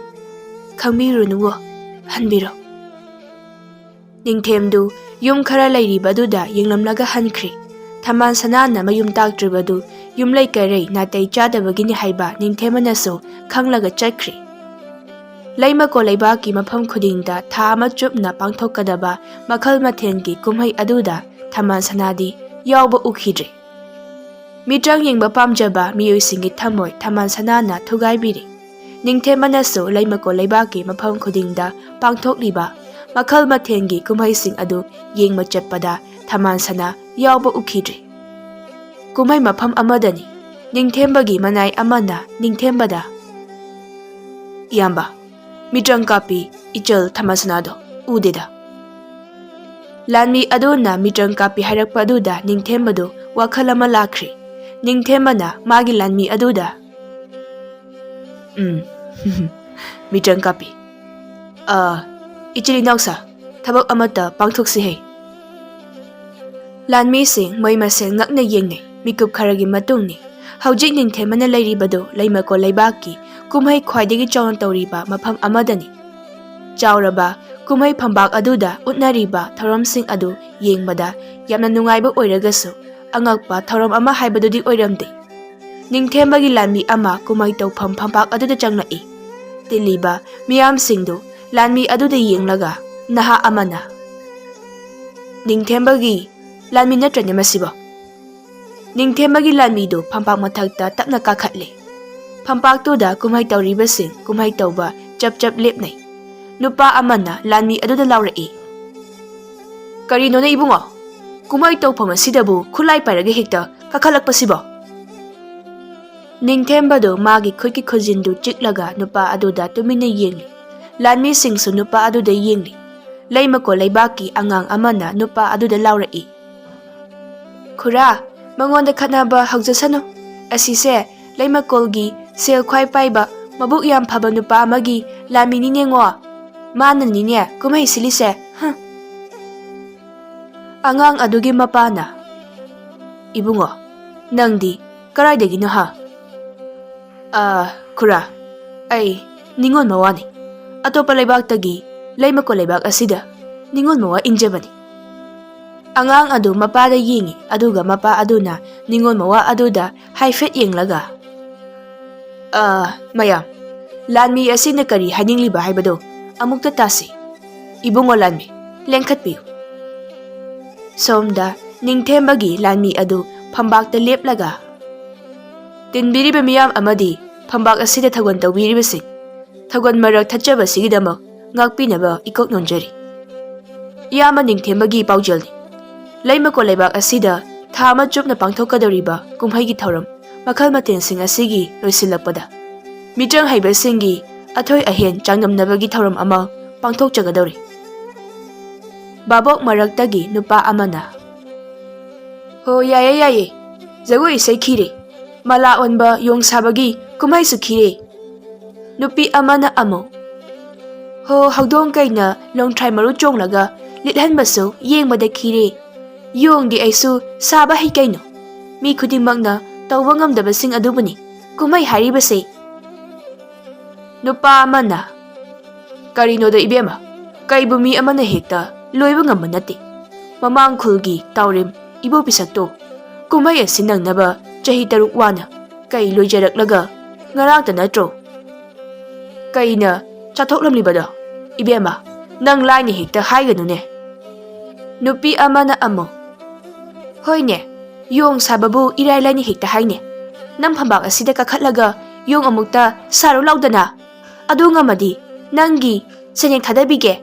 ꯈꯪꯕꯤꯔꯨꯅꯨꯋꯣ, ꯍꯟꯕꯤꯔꯣ"꯫ ꯅꯤꯡꯊꯦꯝꯗꯨ ꯌꯨꯝ ꯈꯔ ꯂꯩꯔꯤꯕꯗꯨꯗ ꯌꯦꯡꯂꯝꯂꯒ ꯍꯟꯈ꯭ꯔꯦ꯫ ꯊꯝꯕꯥꯜ ꯁꯅꯥꯅ ꯃꯌꯨꯝ ꯇꯥꯛꯇ꯭ꯔꯤꯕꯗꯨ ꯌꯨꯝꯂꯩ ꯀꯩꯔꯩ ꯅꯥꯇꯩ ꯆꯥꯗꯕꯒꯤꯅꯤ ꯍꯥꯏꯕ ꯅꯤꯡꯊꯦꯝꯕꯅꯁꯨ ꯈꯪꯂꯒ ꯆꯠꯈ꯭ꯔꯦ꯫ ꯂꯩꯃꯀꯣ ꯂꯩꯕꯥꯛꯀꯤ ꯃꯐꯝ ꯈꯨꯗꯤꯡꯗ ꯊꯥ ꯑꯃ ꯆꯨꯞꯅ ꯄꯥꯡꯊꯣꯛꯀꯗꯕ ꯃꯈꯜ ꯃꯊꯦꯜꯒꯤ ꯀꯨꯝꯍꯩ ꯑꯗꯨꯗ ꯊꯝꯕꯥꯜ ꯁꯅꯥꯗꯤ ꯌꯥꯎꯕ ꯎꯈꯤꯗ꯭ꯔꯦ꯫ ꯃꯤꯇ꯭ꯔꯪ ꯌꯦꯡꯕ ꯄꯥꯝꯖꯕ ꯃꯤꯑꯣꯏꯁꯤꯡꯒꯤ ꯊꯃꯣꯏ ꯊꯝꯕꯥꯜ ꯁꯅꯥꯅ ꯊꯨꯒꯥꯏꯕꯤꯔꯦ꯫ ꯅꯤꯡꯊꯦꯝꯕꯅꯁꯨ ꯂꯩꯃꯀꯣꯜ ꯂꯩꯕꯥꯛꯀꯤ ꯃꯐꯝ ꯈꯨꯗꯤꯡꯗ ꯄꯥꯡꯊꯣꯛꯂꯤꯕ ꯃꯈꯜ ꯃꯊꯦꯜꯒꯤ ꯀꯨꯝꯍꯩꯁꯤꯡ ꯑꯗꯨ ꯌꯦꯡꯕ ꯆꯠꯄꯗ ꯊꯝꯕꯥꯜ ꯁꯅꯥ ꯌꯥꯎꯕ ꯎꯈꯤꯗ꯭ꯔꯦ꯫ ꯀꯨꯝꯍꯩ ꯃꯐꯝ ꯑꯃꯗꯅꯤ ꯅꯤꯡꯊꯦꯝꯕꯒꯤ ꯃꯅꯥꯏ ꯑꯃꯅ ꯅꯤꯡꯊꯦꯝꯕꯗ, "ꯏꯌꯥꯝꯕ, ꯃꯤꯇ꯭ꯔꯪ ꯀꯥꯞꯄꯤ ꯏꯆꯜ ꯊꯝꯕꯥꯜ ꯁꯅꯥꯗꯣ ꯎꯗꯦꯗ꯫" ꯂꯥꯟꯃꯤ ꯑꯗꯨꯅ ꯃꯤꯇ꯭ꯔꯪ ꯀꯥꯞꯄꯤ ꯍꯥꯏꯔꯛꯄ ꯑꯗꯨꯗ ꯅꯤꯡꯊꯦꯝꯕꯗꯨ ꯋꯥꯈꯜ ꯑꯃ ꯂꯥꯛꯈ꯭ꯔꯦ꯫ ꯅꯤꯡꯊꯦꯝꯕꯅ ꯃꯥꯒꯤ ꯂꯥꯟꯃꯤ ꯑꯗꯨꯗ, "ꯎꯝ, ꯃꯤꯇ꯭ꯔꯪ ꯀꯥꯞꯄꯤ꯫ ꯑ, ꯏꯆꯤꯜ ꯏꯅꯥꯎꯁꯥ, ꯊꯕꯛ ꯑꯃꯠꯇ ꯄꯥꯡꯊꯣꯛꯁꯤ ꯍꯩ꯫" ꯂꯥꯟꯃꯤꯁꯤꯡ ꯃꯣꯏ ꯃꯁꯦꯜ ꯉꯛꯅ ꯌꯦꯡꯅꯩ꯫ ꯃꯤꯀꯨꯞ ꯈꯔꯒꯤ ꯃꯇꯨꯡꯅꯤ꯫ ꯍꯧꯖꯤꯛ ꯅꯤꯡꯊꯦꯝꯕꯅ ꯂꯩꯔꯤꯕꯗꯨ ꯂꯩꯃꯀꯣꯜ ꯂꯩꯕꯥꯛꯀꯤ ꯀꯨꯝꯍꯩ ꯈ꯭ꯋꯥꯏꯗꯒꯤ ꯆꯥꯎꯅ ꯇꯧꯔꯤꯕ ꯃꯐꯝ ꯑꯃꯗꯅꯤ꯫ ꯆꯥꯎꯔꯕ ꯀꯨꯝꯍꯩ ꯐꯝꯄꯥꯛ ꯑꯗꯨꯗ ꯎꯠꯅꯔꯤꯕ ꯊꯧꯔꯝꯁꯤꯡ ꯑꯗꯨ ꯌꯦꯡꯕꯗ ꯌꯥꯝꯅ ꯅꯨꯡꯉꯥꯏꯕ ꯑꯣꯏꯔꯒꯁꯨ, ꯑꯉꯛꯄ ꯊꯧꯔꯝ ꯑꯃ ꯍꯥꯏꯕꯗꯨꯗꯤ ꯑꯣꯏꯔꯝꯗꯦ꯫ ꯅꯤꯡꯊꯦꯝꯕꯒꯤ ꯂꯥꯟꯃꯤ ꯑꯃ ꯀꯨꯝꯍꯩ ꯇꯧꯐꯝ ꯐꯝꯄꯥꯛ ꯑꯗꯨꯗ ꯆꯪꯂꯛꯏ꯫ ꯇꯤꯜꯂꯤꯕ ꯃꯤꯌꯥꯝꯁꯤꯡꯗꯨ ꯂꯥꯟꯃꯤ ꯑꯗꯨꯗ ꯌꯦꯡꯂꯒ ꯅꯍꯥ ꯑꯃꯅ, "ꯅꯤꯡꯊꯦꯝꯕꯒꯤ ꯂꯥꯟꯃꯤ ꯅꯠꯇ꯭ꯔꯅꯦ ꯃꯁꯤꯕꯣ?" ꯅꯤꯡꯊꯦꯝꯕꯒꯤ ꯂꯥꯟꯃꯤꯗꯨ ꯐꯝꯄꯥꯛ ꯃꯊꯛꯇ ꯇꯞꯅ ꯀꯥꯈꯠꯂꯦ꯫ ꯐꯝꯄꯥꯛꯇꯨꯗ ꯀꯨꯝꯍꯩ ꯇꯧꯔꯤꯕꯁꯤꯡ ꯀꯨꯝꯍꯩ ꯇꯧꯕ ꯆꯞ ꯆꯞ ꯂꯦꯞꯅꯩ꯫ ꯅꯨꯄꯥ ꯑꯃꯅ ꯂꯥꯟꯃꯤ ꯑꯗꯨꯗ ꯂꯥꯎꯔꯛꯏ, "ꯀꯔꯤꯅꯣꯅꯦ ꯏꯕꯨꯡꯉꯣ? ꯀꯨꯝꯍꯩ ꯇꯧꯐꯝ ꯑꯁꯤꯗꯕꯨ ꯈꯨꯠꯂꯥꯏ ꯄꯥꯏꯔꯒ ꯍꯦꯛꯇ ꯀꯥꯈꯠꯂꯛꯄꯁꯤꯕꯣ?" ꯅꯤꯡꯊꯦꯝꯕꯗꯨ ꯃꯥꯒꯤ ꯈꯨꯠꯀꯤ ꯈꯨꯖꯤꯟꯗꯨ ꯆꯤꯛꯂꯒ ꯅꯨꯄꯥ ꯑꯗꯨꯗ ꯇꯨꯃꯤꯟꯅ ꯌꯦꯡꯂꯤ꯫ ꯂꯥꯟꯃꯤꯁꯤꯡꯁꯨ ꯅꯨꯄꯥ ꯑꯗꯨꯗ ꯌꯦꯡꯂꯤ꯫ ꯂꯩꯃꯀꯣꯜ ꯂꯩꯕꯥꯛꯀꯤ ꯑꯉꯥꯡ ꯑꯃꯅ ꯅꯨꯄꯥ ꯑꯗꯨꯗ ꯂꯥꯎꯔꯛꯏ, "ꯈꯨꯔꯥ, ꯃꯉꯣꯟꯗ ꯈꯠꯅꯕ ꯍꯧꯖꯁꯅꯨ꯫ ꯑꯁꯤꯁꯦ ꯂꯩꯃꯀꯣꯜꯒꯤ ꯁꯦꯜ ꯈ꯭ꯋꯥꯏ ꯄꯥꯏꯕ, ꯃꯕꯨꯛ ꯌꯥꯝ ꯐꯕ ꯅꯨꯄꯥ ꯑꯃꯒꯤ ꯂꯥꯟꯃꯤꯅꯤꯅꯦꯉꯣ꯫ ꯃꯥꯅꯅꯤꯅꯦ ꯀꯨꯝꯍꯩ ꯁꯤꯜꯂꯤꯁꯦ꯫ ꯍꯝ!" ꯑꯉꯥꯡ ꯑꯗꯨꯒꯤ ꯃꯄꯥꯅ, "ꯏꯕꯨꯡꯉꯣ, ꯅꯪꯗꯤ ꯀꯗꯥꯏꯗꯒꯤꯅꯣ ꯍꯥ?" "ꯑ, ꯈꯨꯔꯥ, ꯑꯩ ꯅꯤꯉꯣꯜ ꯃꯋꯥꯅꯤ꯫ ꯑꯇꯣꯞꯄ ꯂꯩꯕꯥꯛꯇꯒꯤ ꯂꯩꯃꯀꯣꯜ ꯂꯩꯕꯥꯛ ꯑꯁꯤꯗ ꯅꯤꯉꯣꯜ ꯃꯋꯥ ꯏꯟꯖꯕꯅꯤ꯫" ꯑꯉꯥꯡ ꯑꯗꯨ ꯃꯄꯥꯗ ꯌꯦꯡꯉꯤ, ꯑꯗꯨꯒ ꯃꯄꯥ ꯑꯗꯨꯅ ꯅꯤꯉꯣꯜ ꯃꯋꯥ ꯑꯗꯨꯗ ꯍꯥꯏꯐꯦꯠ ꯌꯦꯡꯂꯒ, "ꯑ, ꯃꯌꯥꯝ, ꯂꯥꯟꯃꯤ ꯑꯁꯤꯅ ꯀꯔꯤ ꯍꯥꯏꯅꯤꯡꯂꯤꯕ ꯍꯥꯏꯕꯗꯨ ꯑꯃꯨꯛꯇ ꯇꯥꯁꯤ꯫ ꯏꯕꯨꯡꯉꯣ ꯂꯥꯟꯃꯤ, ꯂꯦꯡꯈꯠꯄꯤꯌꯨ꯫" ꯁꯣꯝꯗ ꯅꯤꯡꯊꯦꯝꯕꯒꯤ ꯂꯥꯟꯃꯤ ꯑꯗꯨ ꯐꯝꯕꯥꯛꯇ ꯂꯦꯞꯂꯒ, "ꯇꯤꯟꯕꯤꯔꯤꯕ ꯃꯤꯌꯥꯝ ꯑꯃꯗꯤ ꯐꯝꯕꯥꯛ ꯑꯁꯤꯗ ꯊꯧꯒꯜ ꯇꯧꯕꯤꯔꯤꯕꯁꯤꯡ, ꯊꯧꯒꯜ ꯃꯔꯛ ꯊꯠꯆꯕꯁꯤꯒꯤꯗꯃꯛ ꯉꯥꯛꯄꯤꯅꯕ ꯏꯀꯣꯛ ꯅꯣꯟꯖꯔꯤ꯫ ꯏꯌꯥꯝꯕ ꯅꯤꯡꯊꯦꯝꯕꯒꯤ ꯄꯥꯎꯖꯦꯜꯅꯤ꯫ ꯂꯩꯃꯀꯣꯠ ꯂꯩꯕꯥꯛ ꯑꯁꯤꯗ ꯊꯥ ꯑꯃ ꯆꯨꯞꯅ ꯄꯥꯡꯊꯣꯛꯀꯗꯧꯔꯤꯕ ꯀꯨꯝꯍꯩꯒꯤ ꯊꯧꯔꯝ ꯃꯈꯜ ꯃꯊꯦꯜꯁꯤꯡ ꯑꯁꯤꯒꯤ ꯂꯣꯏꯁꯤꯜꯂꯛꯄꯗ, ꯃꯤꯇ꯭ꯔꯪ ꯍꯩꯕꯁꯤꯡꯒꯤ ꯑꯊꯣꯏ ꯑꯍꯦꯟ ꯆꯥꯡꯗꯝꯅꯕꯒꯤ ꯊꯧꯔꯝ ꯑꯃ ꯄꯥꯡꯊꯣꯛꯆꯒꯗꯧꯔꯤ꯫" ꯚꯥꯕꯣꯛ ꯃꯔꯛꯇꯒꯤ ꯅꯨꯄꯥ ꯑꯃꯅ, "ꯍꯣ, ꯌꯥꯏꯌꯦ, ꯌꯥꯏꯌꯦ꯫ ꯖꯒꯣꯏ ꯏꯁꯩ ꯈꯤꯔꯦ꯫ ꯃꯂꯥ ꯑꯣꯟꯕ ꯌꯣꯡ ꯁꯥꯕꯒꯤ ꯀꯨꯝꯍꯩꯁꯨ ꯈꯤꯔꯦ꯫" ꯅꯨꯄꯤ ꯑꯃꯅ ꯑꯃꯨꯛ, "ꯍꯣ, ꯍꯧꯗꯣꯡ ꯀꯩꯅ ꯂꯣꯡꯊ꯭ꯔꯥꯏ ꯃꯔꯨ ꯆꯣꯡꯂꯒ ꯂꯤꯠꯍꯟꯕꯁꯨ ꯌꯦꯡꯕꯗ ꯈꯤꯔꯦ꯫ ꯌꯣꯡꯗꯤ ꯑꯩꯁꯨ ꯁꯥꯕ ꯍꯩ ꯀꯩꯅꯣ꯫ ꯃꯤ ꯈꯨꯗꯤꯡꯃꯛꯅ ꯇꯧꯕ ꯉꯝꯗꯕꯁꯤꯡ ꯑꯗꯨꯕꯨꯅꯤ ꯀꯨꯝꯍꯩ ꯍꯥꯏꯔꯤꯕꯁꯦ꯫" ꯅꯨꯄꯥ ꯑꯃꯅ, "ꯀꯔꯤꯅꯣꯗ ꯏꯕꯦꯝꯃ, ꯀꯩꯕꯨ ꯃꯤ ꯑꯃꯅ ꯍꯦꯛꯇ ꯂꯣꯏꯕ ꯉꯝꯕ ꯅꯠꯇꯦ꯫ ꯃꯃꯥꯡ ꯈꯨꯜꯒꯤ ꯇꯥꯎꯔꯦꯝ ꯏꯕꯣ ꯄꯤꯁꯛꯇꯣ ꯀꯨꯝꯍꯩ ꯑꯁꯤ ꯅꯪꯅꯕ ꯆꯍꯤ ꯇꯔꯨꯛ ꯋꯥꯅ ꯀꯩ ꯂꯣꯏꯖꯔꯛꯂꯒ ꯉꯔꯥꯡꯇ ꯅꯠꯇ꯭ꯔꯣ ꯀꯩꯅ ꯆꯥꯊꯣꯛꯂꯝꯂꯤꯕꯗꯣ? ꯏꯕꯦꯝꯃ, ꯅꯪ ꯂꯥꯏꯅ ꯍꯦꯛꯇ ꯍꯥꯏꯒꯅꯨꯅꯦ꯫" ꯅꯨꯄꯤ ꯑꯃꯅ ꯑꯃꯨꯛ, "ꯍꯣꯏꯅꯦ, ꯌꯣꯡ ꯁꯥꯕꯕꯨ ꯏꯔꯥꯏ ꯂꯥꯏꯅ ꯍꯦꯛꯇ ꯍꯥꯏꯅꯦ꯫ ꯅꯪ ꯐꯝꯕꯥꯛ ꯑꯁꯤꯗ ꯀꯥꯈꯠꯂꯒ ꯌꯣꯡ ꯑꯃꯨꯛꯇ ꯁꯥꯔꯨ ꯂꯥꯎꯗꯅ꯫ ꯑꯗꯨ ꯉꯝꯃꯗꯤ ꯅꯪꯒꯤ ꯁꯦꯟꯌꯦꯛ ꯊꯥꯗꯕꯤꯒꯦ꯫"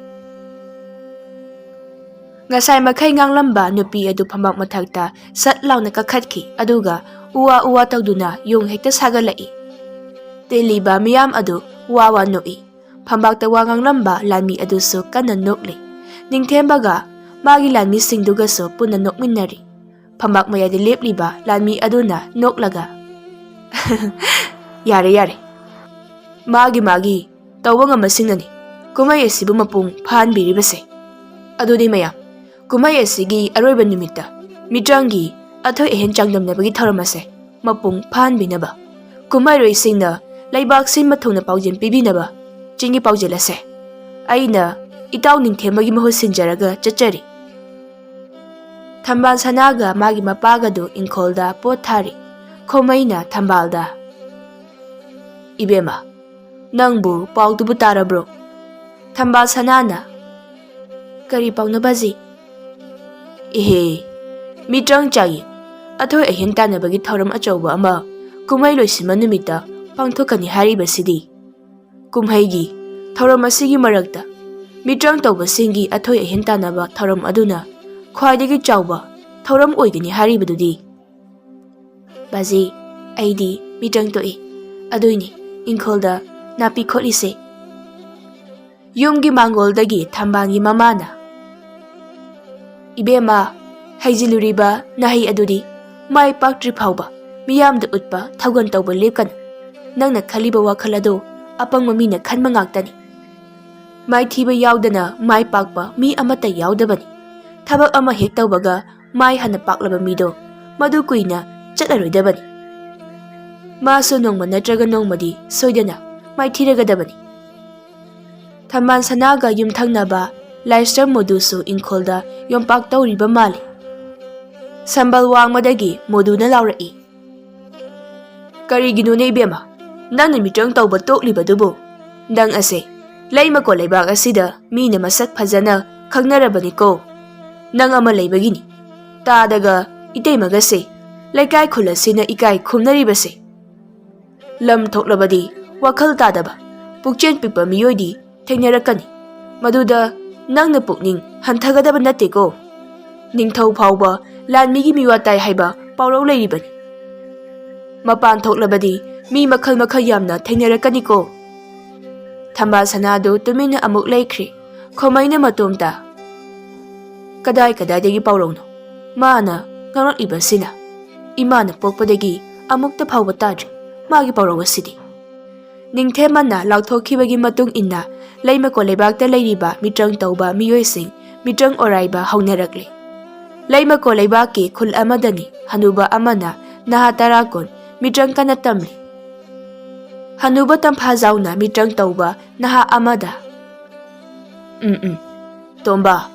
ꯉꯁꯥꯏ ꯃꯈꯩ ꯉꯥꯡꯂꯝꯕ ꯅꯨꯄꯤ ꯑꯗꯨ ꯐꯝꯕꯥꯛ ꯃꯊꯛꯇ ꯁꯠ ꯂꯥꯎꯅ ꯀꯥꯈꯠꯈꯤ, ꯑꯗꯨꯒ ꯎꯋꯥ ꯎꯋꯥ ꯇꯧꯗꯨꯅ ꯌꯣꯡ ꯍꯦꯛꯇ ꯁꯥꯒꯠꯂꯛꯏ꯫ ꯇꯤꯜꯂꯤꯕ ꯃꯤꯌꯥꯝ ꯑꯗꯨ ꯋꯥ ꯋꯥ ꯅꯣꯛꯏ꯫ ꯐꯝꯕꯥꯛꯇ ꯋꯥ ꯉꯥꯡꯂꯝꯕ ꯂꯥꯟꯃꯤ ꯑꯗꯨꯁꯨ ꯀꯟꯅ ꯅꯣꯛꯂꯤ꯫ ꯅꯤꯡꯊꯦꯝꯕꯒ ꯃꯥꯒꯤ ꯂꯥꯟꯃꯤꯁꯤꯡꯗꯨꯒꯁꯨ ꯄꯨꯟꯅ ꯅꯣꯛꯃꯤꯟꯅꯔꯤ꯫ ꯐꯝꯕꯥꯛ ꯃꯌꯥꯏꯗ ꯂꯦꯞꯂꯤꯕ ꯂꯥꯟꯃꯤ ꯑꯗꯨꯅ ꯅꯣꯛꯂꯒ, "ꯌꯥꯔꯦ, ꯌꯥꯔꯦ꯫ ꯃꯥꯒꯤ ꯃꯥꯒꯤ ꯇꯧꯕ ꯉꯝꯕꯁꯤꯡꯅꯅꯤ ꯀꯨꯝꯍꯩ ꯑꯁꯤꯕꯨ ꯃꯄꯨꯡ ꯐꯥꯍꯟꯕꯤꯔꯤꯕꯁꯦ꯫ ꯑꯗꯨꯗꯤ ꯃꯌꯥꯝ, ꯀꯨꯝꯍꯩ ꯑꯁꯤꯒꯤ ꯑꯔꯣꯏꯕ ꯅꯨꯃꯤꯠꯇ ꯃꯤꯇ꯭ꯔꯪꯒꯤ ꯑꯊꯣꯏ ꯑꯍꯦꯟ ꯆꯥꯡꯗꯝꯅꯕꯒꯤ ꯊꯧꯔꯝ ꯑꯁꯦ ꯃꯄꯨꯡ ꯐꯥꯍꯟꯕꯤꯅꯕ ꯀꯨꯝꯍꯩꯔꯣꯏꯁꯤꯡꯅ ꯂꯩꯕꯥꯛ ꯁꯤꯟꯕ ꯊꯨꯡꯅ ꯄꯥꯎꯖꯦꯜ ꯄꯤꯕꯤꯅꯕ ꯆꯤꯡꯒꯤ ꯄꯥꯎꯖꯦꯜ ꯑꯁꯦ ꯑꯩꯅ ꯏꯇꯥꯎ ꯅꯤꯡꯊꯦꯝꯕꯒꯤ ꯃꯍꯨꯠ ꯁꯤꯟꯖꯔꯒ ꯆꯠꯆꯔꯤ꯫" ꯊꯝꯕꯥꯜ ꯁꯅꯥꯒ ꯃꯥꯒꯤ ꯃꯄꯥꯒꯗꯨ ꯏꯪꯈꯣꯜꯗ ꯄꯣꯠ ꯊꯥꯔꯤ꯫ ꯈꯣꯃꯩꯅ ꯊꯝꯕꯥꯜꯗ, "ꯏꯕꯦꯝꯃ, ꯅꯪꯕꯨ ꯄꯥꯎꯗꯨꯕꯨ ꯇꯥꯔꯕ꯭ꯔꯣ?" ꯊꯝꯕꯥꯜ ꯁꯅꯥꯅ, "ꯀꯔꯤ ꯄꯥꯎꯅꯣ ꯕꯥꯖꯤ?" ꯏꯍꯦ, ꯃꯤꯇ꯭ꯔꯪ ꯆꯥꯏꯌꯦ꯫ ꯑꯊꯣꯏ ꯑꯍꯦꯟ ꯇꯥꯟꯅꯕꯒꯤ ꯊꯧꯔꯝ ꯑꯆꯧꯕ ꯑꯃ ꯀꯨꯝꯍꯩ ꯂꯣꯏꯁꯤꯟꯕ ꯅꯨꯃꯤꯠꯇ ꯄꯥꯡꯊꯣꯛꯀꯅꯤ ꯍꯥꯏꯔꯤꯕꯁꯤꯗꯤ꯫ ꯀꯨꯝꯍꯩꯒꯤ ꯊꯧꯔꯝ ꯑꯁꯤꯒꯤ ꯃꯔꯛꯇ ꯃꯤꯇ꯭ꯔꯪ ꯇꯧꯕꯁꯤꯡꯒꯤ ꯑꯊꯣꯏ ꯑꯍꯦꯟ ꯇꯥꯟꯅꯕ ꯊꯧꯔꯝ ꯑꯗꯨꯅ ꯈ꯭ꯋꯥꯏꯗꯒꯤ ꯆꯥꯎꯕ ꯊꯧꯔꯝ ꯑꯣꯏꯒꯅꯤ ꯍꯥꯏꯔꯤꯕꯗꯨꯗꯤ꯫ ꯕꯥꯖꯤ, ꯑꯩꯗꯤ ꯃꯤꯇ꯭ꯔꯪ ꯇꯣꯛꯏ꯫ ꯑꯗꯨꯏꯅꯤ ꯏꯪꯈꯣꯜꯗ ꯅꯥꯄꯤ ꯈꯣꯠꯂꯤꯁꯦ꯫ ꯌꯨꯝꯒꯤ ꯃꯥꯡꯒꯣꯜꯗꯒꯤ ꯊꯝꯕꯥꯜꯒꯤ ꯃꯃꯥꯅ, "ꯏꯕꯦꯝꯃ, ꯍꯩꯖꯤꯜꯂꯨꯔꯤꯕ ꯅꯍꯩ ꯑꯗꯨꯗꯤ ꯃꯥꯏ ꯄꯥꯛꯇ꯭ꯔꯤ ꯐꯥꯎꯕ ꯃꯤꯌꯥꯝꯗ ꯎꯠꯄ ꯊꯧꯒꯜ ꯇꯧꯕ ꯂꯦꯞꯀꯅꯨ꯫ ꯅꯪꯅ ꯈꯜꯂꯤꯕ ꯋꯥꯈꯜ ꯑꯗꯨ ꯑꯄꯪꯕ ꯃꯤꯅ ꯈꯟꯕ ꯉꯥꯛꯇꯅꯤ꯫ ꯃꯥꯏꯊꯤꯕ ꯌꯥꯎꯗꯅ ꯃꯥꯏ ꯄꯥꯛꯄ ꯃꯤ ꯑꯃꯠꯇ ꯌꯥꯎꯗꯕꯅꯤ꯫ ꯊꯕꯛ ꯑꯃ ꯍꯦꯛ ꯇꯧꯕꯒ ꯃꯥꯏ ꯍꯥꯟꯅ ꯄꯥꯛꯂꯕ ꯃꯤꯗꯣ ꯃꯗꯨ ꯀꯨꯏꯅ ꯆꯠꯂꯔꯣꯏꯗꯕꯅꯤ꯫ ꯃꯥꯁꯨ ꯅꯣꯡꯃ ꯅꯠꯇ꯭ꯔꯒ ꯅꯣꯡꯃꯗꯤ ꯁꯣꯏꯗꯅ ꯃꯥꯏꯊꯤꯔꯒꯗꯕꯅꯤ꯫" ꯊꯝꯕꯥꯜ ꯁꯅꯥꯒ ꯌꯨꯝꯊꯪꯅꯕ ꯂꯥꯏꯁ꯭ꯔꯝ ꯃꯣꯗꯨꯁꯨ ꯏꯪꯈꯣꯜꯗ ꯌꯣꯝꯄꯥꯛ ꯇꯧꯔꯤꯕ ꯃꯥꯜꯂꯤ꯫ ꯁꯝꯕꯜ ꯋꯥꯡꯃꯗꯒꯤ ꯃꯣꯗꯨꯅ ꯂꯥꯎꯔꯛꯏ, "ꯀꯔꯤꯒꯤꯅꯣꯅꯦ ꯏꯕꯦꯝꯃ, ꯅꯪꯅ ꯃꯤꯇ꯭ꯔꯪ ꯇꯧꯕ ꯇꯣꯛꯂꯤꯕꯗꯨꯕꯨ? ꯅꯪ ꯑꯁꯦ ꯂꯩꯃꯀꯣ ꯂꯩꯕꯥꯛ ꯑꯁꯤꯗ ꯃꯤꯅ ꯃꯁꯛ ꯐꯖꯅ ꯈꯪꯅꯔꯕꯅꯤꯀꯣ꯫ ꯅꯪ ꯑꯃ ꯂꯩꯕꯒꯤꯅꯤ ꯇꯥꯗꯒ ꯏꯇꯩꯃꯒꯁꯦ ꯂꯩꯀꯥꯏ ꯈꯨꯜ ꯑꯁꯤꯅ ꯏꯀꯥꯏ ꯈꯨꯝꯅꯔꯤꯕꯁꯦ꯫ ꯂꯝ ꯊꯣꯛꯂꯕꯗꯤ ꯋꯥꯈꯜ ꯇꯥꯗꯕ, ꯄꯨꯛꯆꯦꯜ ꯄꯤꯛꯄ ꯃꯤꯑꯣꯏꯗꯤ ꯊꯦꯡꯅꯔꯛꯀꯅꯤ꯫ ꯃꯗꯨꯗ ꯅꯪꯅ ꯄꯨꯛꯅꯤꯡ ꯍꯟꯊꯒꯗꯕ ꯅꯠꯇꯦꯀꯣ꯫ ꯅꯤꯡꯊꯧ ꯐꯥꯎꯕ ꯂꯥꯟꯃꯤꯒꯤ ꯃꯤꯋꯥ ꯇꯥꯏ ꯍꯥꯏꯕ ꯄꯥꯎꯔꯧ ꯂꯩꯔꯤꯕꯅꯤ꯫ ꯃꯄꯥꯟ ꯊꯣꯛꯂꯕꯗꯤ ꯃꯤ ꯃꯈꯜ ꯃꯈꯜ ꯌꯥꯝꯅ ꯊꯦꯡꯅꯔꯛꯀꯅꯤꯀꯣ꯫" ꯊꯝꯕꯥꯜ ꯁꯅꯥꯗꯨ ꯇꯨꯃꯤꯟꯅ ꯑꯃꯨꯛ ꯂꯩꯈ꯭ꯔꯦ꯫ ꯈꯣꯃꯩꯅ ꯃꯇꯣꯝꯇ, "ꯀꯗꯥꯏ ꯀꯗꯥꯏꯗꯒꯤ ꯄꯥꯎꯔꯧꯅꯣ ꯃꯥꯅ ꯉꯥꯡꯂꯛꯂꯤꯕꯁꯤꯅ? ꯏꯃꯥꯅ ꯄꯣꯛꯄꯗꯒꯤ ꯑꯃꯨꯛꯇ ꯐꯥꯎꯕ ꯇꯥꯗ꯭ꯔꯤ ꯃꯥꯒꯤ ꯄꯥꯎꯔꯧ ꯑꯁꯤꯗꯤ꯫" ꯅꯤꯡꯊꯦꯝꯃꯅ ꯂꯥꯎꯊꯣꯛꯈꯤꯕꯒꯤ ꯃꯇꯨꯡ ꯏꯟꯅ ꯂꯩꯃꯀꯣ ꯂꯩꯕꯥꯛꯇ ꯂꯩꯔꯤꯕ ꯃꯤꯇ꯭ꯔꯪ ꯇꯧꯕ ꯃꯤꯑꯣꯏꯁꯤꯡ ꯃꯤꯇ꯭ꯔꯪ ꯑꯣꯔꯥꯏꯕ ꯍꯧꯅꯔꯛꯂꯦ꯫ ꯂꯩꯃꯀꯣ ꯂꯩꯕꯥꯛꯀꯤ ꯈꯨꯜ ꯑꯃꯗꯅꯤ ꯍꯅꯨꯕ ꯑꯃꯅ ꯅꯍꯥ ꯇꯔꯥ ꯀꯨꯟ ꯃꯤꯇ꯭ꯔꯪ ꯀꯟꯅ ꯇꯝꯂꯤ꯫ ꯍꯅꯨꯕ ꯇꯝꯐꯥꯖꯥꯎꯅ ꯃꯤꯇ꯭ꯔꯪ ꯇꯧꯕ ꯅꯍꯥ ꯑꯃꯗ, "ꯎꯝ, ꯎꯝ, ꯇꯣꯝꯕ,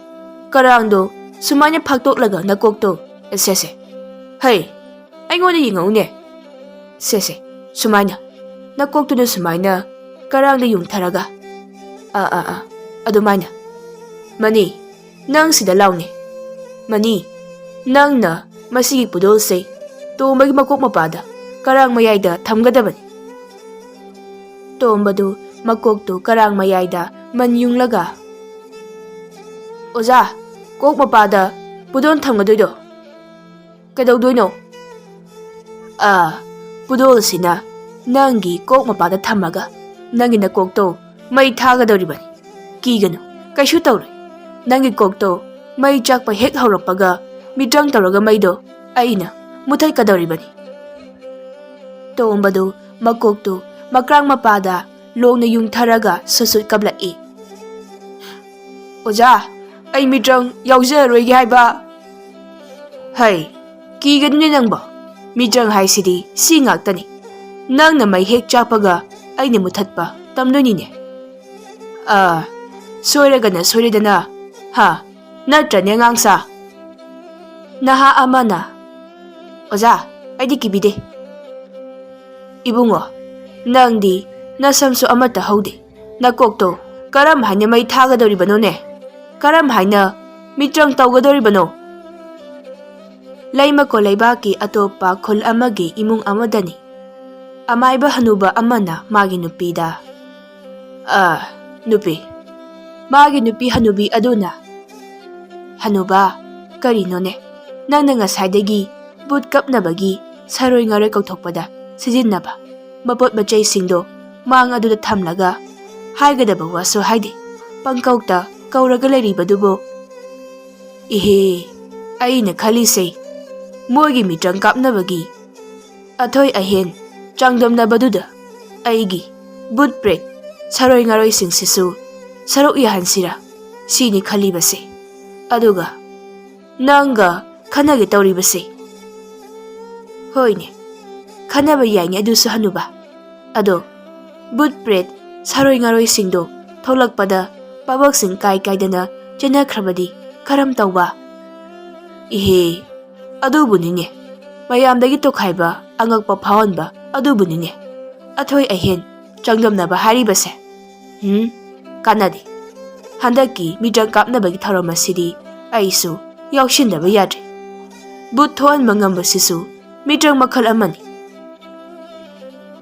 ꯀꯔꯥꯡꯗꯣ ꯁꯨꯃꯥꯏꯅ ꯐꯥꯛꯇꯣꯛꯂꯒ ꯅꯀꯣꯛꯇꯣ, ꯁꯦ, ꯁꯦ, ꯍꯩ, ꯑꯩꯉꯣꯟꯗ ꯌꯦꯡꯉꯛꯎꯅꯦ꯫ ꯁꯦ, ꯁꯦ, ꯁꯨꯃꯥꯏꯅ, ꯅꯀꯣꯛꯇꯨꯅ ꯁꯨꯃꯥꯏꯅ ꯀꯔꯥꯡꯗ ꯌꯨꯡꯊꯔꯒ, ꯑꯥ, ꯑꯥ, ꯑꯥ, ꯑꯗꯨꯃꯥꯏꯅ꯫ ꯃꯅꯤ, ꯅꯪ ꯁꯤꯗ ꯂꯥꯎꯅꯦ꯫ "ꯃꯅꯤ, ꯅꯪꯅ ꯃꯁꯤꯒꯤ ꯄꯨꯗꯣꯜꯁꯦ ꯇꯣꯝꯕꯒꯤ ꯃꯀꯣꯛ ꯃꯄꯥꯗ ꯀꯔꯥꯡ ꯃꯌꯥꯏꯗ ꯊꯝꯒꯗꯕꯅꯤ꯫" ꯇꯣꯝꯕꯗꯨ ꯃꯀꯣꯛꯇꯨ ꯀꯔꯥꯡ ꯃꯌꯥꯏꯗ ꯃꯟ ꯌꯨꯡꯂꯒ, "ꯑꯣꯖꯥ, ꯀꯣꯛ ꯃꯄꯥꯗ ꯄꯨꯗꯣꯟ ꯊꯝꯒꯗꯣꯏꯗꯣ ꯀꯩꯗꯧꯗꯣꯏꯅꯣ?" "ꯑꯥ, ꯄꯨꯗꯣꯜꯁꯤꯅ ꯅꯪꯒꯤ ꯀꯣꯛ ꯃꯄꯥꯗ ꯊꯝꯃꯒ ꯅꯪꯒꯤ ꯅꯀꯣꯛꯇꯣ ꯃꯩ ꯊꯥꯒꯗꯧꯔꯤꯕꯅꯤ꯫ ꯀꯤꯒꯅꯨ, ꯀꯩꯁꯨ ꯇꯧꯔꯣꯏ꯫ ꯅꯪꯒꯤ ꯀꯣꯛꯇꯣ ꯃꯩ ꯆꯥꯛꯄ ꯍꯦꯛ ꯍꯧꯔꯛꯄꯒ ꯃꯤꯇ꯭ꯔꯪ ꯇꯧꯔꯒ ꯃꯩꯗꯣ ꯑꯩꯅ ꯃꯨꯊꯠꯀꯗꯧꯔꯤꯕꯅꯤ꯫" ꯇꯣꯝꯕꯗꯨ ꯃꯀꯣꯛꯇꯨ ꯃꯀ꯭ꯔꯥꯡ ꯃꯄꯥꯗ ꯂꯣꯡꯅ ꯌꯨꯡꯊꯔꯒ ꯁꯨꯠ ꯁꯨꯠ ꯀꯞꯂꯛꯏ꯫ "ꯑꯣꯖꯥ, ꯑꯩ ꯃꯤꯇ꯭ꯔꯪ ꯌꯥꯎꯖꯔꯔꯣꯏꯒꯦ ꯍꯥꯏꯕ꯫" "ꯍꯩ, ꯀꯤꯒꯅꯨꯅꯦ ꯅꯪꯕꯣ꯫ ꯃꯤꯇ꯭ꯔꯪ ꯍꯥꯏꯁꯤꯗꯤ ꯁꯤ ꯉꯥꯛꯇꯅꯤ꯫ ꯅꯪꯅ ꯃꯩ ꯍꯦꯛ ꯆꯥꯛꯄꯒ ꯑꯩꯅ ꯃꯨꯊꯠꯄ ꯇꯝꯗꯣꯏꯅꯤꯅꯦ꯫" "ꯑꯥ, ꯁꯣꯏꯔꯒꯅ ꯁꯣꯏꯔꯦꯗꯅ, ꯍꯥ? ꯅꯠꯇ꯭ꯔꯅꯦ, ꯑꯉꯥꯡꯁꯥ?" ꯅꯍꯥ ꯑꯃꯅ, "ꯑꯣꯖꯥ, ꯑꯩꯗꯤ ꯀꯤꯕꯤꯗꯦ꯫" "ꯏꯕꯨꯡꯉꯣ, ꯅꯪꯗꯤ ꯅꯁꯝꯁꯨ ꯑꯃꯠꯇ ꯍꯧꯗꯦ꯫ ꯅꯀꯣꯛꯇꯣ ꯀꯔꯝ ꯍꯥꯏꯅ ꯃꯩ ꯊꯥꯒꯗꯧꯔꯤꯕꯅꯣꯅꯦ? ꯀꯔꯝ ꯍꯥꯏꯅ ꯃꯤꯇ꯭ꯔꯪ ꯇꯧꯒꯗꯧꯔꯤꯕꯅꯣ?" ꯂꯩꯃꯀꯣ ꯂꯩꯕꯥꯛꯀꯤ ꯑꯇꯣꯞꯄ ꯈꯨꯜ ꯑꯃꯒꯤ ꯏꯃꯨꯡ ꯑꯃꯗꯅꯤ꯫ ꯑꯃꯥꯏꯕ ꯍꯅꯨꯕ ꯑꯃꯅ ꯃꯥꯒꯤ ꯅꯨꯄꯤꯗ, "ꯑ, ꯅꯨꯄꯤ," ꯃꯥꯒꯤ ꯅꯨꯄꯤ ꯍꯅꯨꯕꯤ ꯑꯗꯨꯅ, "ꯍꯅꯨꯕ, ꯀꯔꯤꯅꯣꯅꯦ? ꯅꯪꯅ ꯉꯁꯥꯏꯗꯒꯤ ꯕꯨꯠ ꯀꯞꯅꯕꯒꯤ ꯁꯥꯔꯣꯏ ꯉꯥꯔꯣꯏ ꯀꯧꯊꯣꯛꯄꯗ ꯁꯤꯖꯤꯟꯅꯕ ꯃꯄꯣꯠ ꯃꯆꯩꯁꯤꯡꯗꯣ ꯃꯥꯡ ꯑꯗꯨꯗ ꯊꯝꯂꯒ ꯍꯥꯏꯒꯗꯕ ꯋꯥꯁꯨ ꯍꯥꯏꯗꯦ, ꯄꯪꯀꯧꯇ ꯀꯧꯔꯒ ꯂꯩꯔꯤꯕꯗꯨꯕꯨ?" "ꯏꯍꯦ, ꯑꯩꯅ ꯈꯜꯂꯤꯁꯦ, ꯃꯣꯏꯒꯤ ꯃꯤꯇ꯭ꯔꯪ ꯀꯥꯞꯅꯕꯒꯤ ꯑꯊꯣꯏ ꯑꯍꯦꯟ ꯆꯥꯡꯗꯝꯅꯕꯗꯨꯗ ꯑꯩꯒꯤ ꯕꯨꯠ ꯄ꯭ꯔꯦꯠ ꯁꯥꯔꯣꯏ ꯉꯥꯔꯣꯏꯁꯤꯡꯁꯤꯁꯨ ꯁꯔꯨꯛ ꯌꯥꯍꯟꯁꯤꯔꯥ ꯁꯤꯅꯤ ꯈꯜꯂꯤꯕꯁꯦ꯫ ꯑꯗꯨꯒ ꯅꯪꯒ ꯈꯟꯅꯒꯦ ꯇꯧꯔꯤꯕꯁꯦ꯫" "ꯍꯣꯏꯅꯦ, ꯈꯟꯅꯕ ꯌꯥꯏꯅꯦ ꯑꯗꯨꯁꯨ ꯍꯅꯨꯕ꯫ ꯑꯗꯣ ꯕꯨꯠ ꯄ꯭ꯔꯦꯠ ꯁꯥꯔꯣꯏ ꯉꯥꯔꯣꯏꯁꯤꯡꯗꯣ ꯊꯣꯛꯂꯛꯄꯗ ꯄꯥꯕꯛꯁꯤꯡ ꯀꯥꯏ ꯀꯥꯏꯗꯅ ꯆꯦꯟꯅꯈ꯭ꯔꯕꯗꯤ ꯀꯔꯝ ꯇꯧꯕ?" "ꯏꯍꯦ, ꯑꯗꯨꯕꯨꯅꯤꯅꯦ, ꯃꯌꯥꯝꯗꯒꯤ ꯇꯣꯈꯥꯏꯕ, ꯑꯉꯛꯄ ꯐꯥꯎꯍꯟꯕ ꯑꯗꯨꯕꯨꯅꯤꯅꯦ ꯑꯊꯣꯏ ꯑꯍꯦꯟ ꯆꯥꯡꯗꯝꯅꯕ ꯍꯥꯏꯔꯤꯕꯁꯦ꯫ ꯎꯝ, ꯀꯥꯟꯅꯗꯦ꯫ ꯍꯟꯗꯛꯀꯤ ꯃꯤꯇ꯭ꯔꯪ ꯀꯥꯞꯅꯕꯒꯤ ꯊꯧꯔꯝ ꯑꯁꯤꯗꯤ ꯑꯩꯁꯨ ꯌꯥꯎꯁꯤꯟꯗꯕ ꯌꯥꯗ꯭ꯔꯦ꯫ ꯕꯨꯠ ꯊꯣꯛꯍꯟꯕ ꯉꯝꯕꯁꯤꯁꯨ ꯃꯤꯇ꯭ꯔꯪ ꯃꯈꯜ ꯑꯃꯅꯤ꯫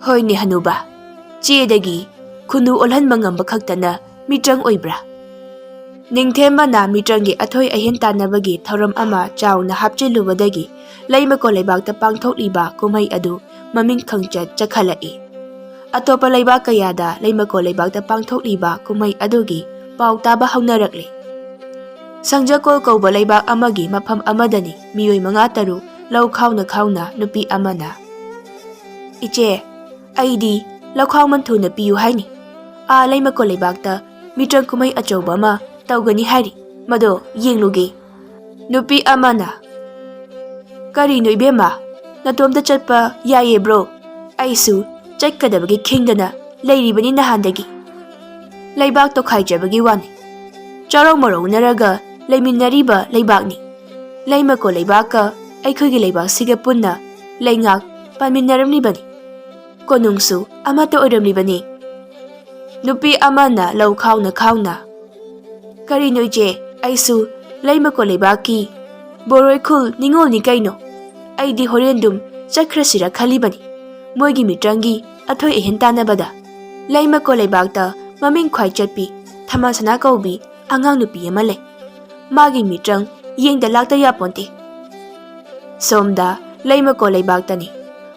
ꯍꯣꯏꯅꯦ ꯍꯅꯨꯕ, ꯆꯦꯗꯒꯤ ꯈꯨꯅꯨ ꯑꯣꯜꯍꯟꯕ ꯉꯝꯕ ꯈꯛꯇꯅ ꯃꯤꯇ꯭ꯔꯪ ꯑꯣꯏꯕ꯭ꯔꯥ? ꯅꯤꯡꯊꯦꯝꯕꯅ ꯃꯤꯇ꯭ꯔꯪꯒꯤ ꯑꯊꯣꯏ ꯑꯍꯦꯟ ꯇꯥꯟꯅꯕꯒꯤ ꯊꯧꯔꯝ ꯑꯃ ꯆꯥꯎꯅ ꯍꯥꯞꯆꯤꯜꯂꯨꯕꯗꯒꯤ ꯂꯩꯃꯀꯣ ꯂꯩꯕꯥꯛꯇ ꯄꯥꯡꯊꯣꯛꯂꯤꯕ ꯀꯨꯝꯍꯩ ꯑꯗꯨ ꯃꯃꯤꯡ ꯈꯪꯆꯠ ꯆꯠꯈꯠꯂꯛꯏ꯫ ꯑꯇꯣꯞꯄ ꯂꯩꯕꯥꯛ ꯀꯌꯥꯗ ꯂꯩꯃꯀꯣ ꯂꯩꯕꯥꯛꯇ ꯄꯥꯡꯊꯣꯛꯂꯤꯕ ꯀꯨꯝꯍꯩ ꯑꯗꯨꯒꯤ ꯄꯥꯎ ꯇꯥꯕ ꯍꯧꯅꯔꯛꯂꯦ꯫ ꯁꯪꯖꯀꯣꯜ ꯀꯧꯕ ꯂꯩꯕꯥꯛ ꯑꯃꯒꯤ ꯃꯐꯝ ꯑꯃꯗꯅꯤ ꯃꯤꯑꯣꯏ ꯃꯉꯥ ꯇꯔꯨꯛ ꯂꯧ ꯈꯥꯎꯅ ꯈꯥꯎꯅ ꯅꯨꯄꯤ ꯑꯃꯅ, "ꯏꯆꯦ, ꯑꯩꯗꯤ ꯂꯧꯈꯥꯎꯃꯟ ꯊꯨꯅ ꯄꯤꯌꯨ ꯍꯥꯏꯅꯤ꯫ ꯑꯥ ꯂꯩꯃꯀꯣ ꯂꯩꯕꯥꯛꯇ ꯃꯤꯇ꯭ꯔꯪ ꯀꯨꯝꯍꯩ ꯑꯆꯧꯕ ꯑꯃ ꯇꯧꯒꯅꯤ ꯍꯥꯏꯔꯤ, ꯃꯗꯣ ꯌꯦꯡꯂꯨꯒꯦ"꯫ ꯅꯨꯄꯤ ꯑꯃꯅ, "ꯀꯔꯤꯅꯣ ꯏꯕꯦꯝꯃ, ꯅꯇꯣꯝꯇ ꯆꯠꯄ ꯌꯥꯏꯌꯦꯕ꯭ꯔꯣ? ꯑꯩꯁꯨ ꯆꯠꯀꯗꯕꯒꯤ ꯈꯤꯡꯗꯅ ꯂꯩꯔꯤꯕꯅꯤ ꯅꯍꯥꯟꯗꯒꯤ꯫ ꯂꯩꯕꯥꯛ ꯇꯣꯈꯥꯏꯖꯕꯒꯤ ꯋꯥꯅꯤ꯫ ꯆꯥꯔꯧ ꯃꯔꯧꯅꯔꯒ ꯂꯩꯃꯤꯟꯅꯔꯤꯕ ꯂꯩꯕꯥꯛꯅꯤ꯫ ꯂꯩꯃꯀꯣ ꯂꯩꯕꯥꯛꯀ ꯑꯩꯈꯣꯏꯒꯤ ꯂꯩꯕꯥꯛꯁꯤꯒ ꯄꯨꯟꯅ ꯂꯩꯉꯥꯛ ꯄꯥꯟꯃꯤꯟꯅꯔꯝꯂꯤꯕꯅꯤ꯫ ꯀꯣꯅꯨꯡꯁꯨ ꯑꯃꯠꯇ ꯑꯣꯏꯔꯝꯂꯤꯕꯅꯤ"꯫ ꯅꯨꯄꯤ ꯑꯃꯅ ꯂꯧ ꯈꯥꯎꯅ ꯈꯥꯎꯅ, "ꯀꯔꯤꯅꯣ ꯏꯆꯦ, ꯑꯩꯁꯨ ꯂꯩꯃꯀꯣ ꯂꯩꯕꯥꯛꯀꯤ ꯕꯣꯔꯣꯏ ꯈꯨꯜ ꯅꯤꯉꯣꯜꯅꯤ ꯀꯩꯅꯣ꯫ ꯑꯩꯗꯤ ꯍꯣꯔꯦꯟꯗꯨꯝ ꯆꯠꯈ꯭ꯔꯁꯤꯔ ꯈꯜꯂꯤꯕꯅꯤ꯫ ꯃꯣꯏꯒꯤ ꯃꯤꯇ꯭ꯔꯪꯒꯤ ꯑꯊꯣꯏ ꯑꯍꯦꯟ ꯇꯥꯟꯅꯕꯗ ꯂꯩꯃꯀꯣ ꯂꯩꯕꯥꯛꯇ ꯃꯃꯤꯡ ꯈ꯭ꯋꯥꯏ ꯆꯠꯄꯤ ꯊꯃꯥꯁꯅꯥ ꯀꯧꯕꯤ ꯑꯉꯥꯡ ꯅꯨꯄꯤ ꯑꯃ ꯂꯩ꯫ ꯃꯥꯒꯤ ꯃꯤꯇ꯭ꯔꯪ ꯌꯦꯡꯗ ꯂꯥꯛꯇ ꯌꯥꯄꯣꯟꯇꯦ"꯫ ꯁꯣꯝꯗ ꯂꯩꯃꯀꯣ ꯂꯩꯕꯥꯛꯇꯅꯤ꯫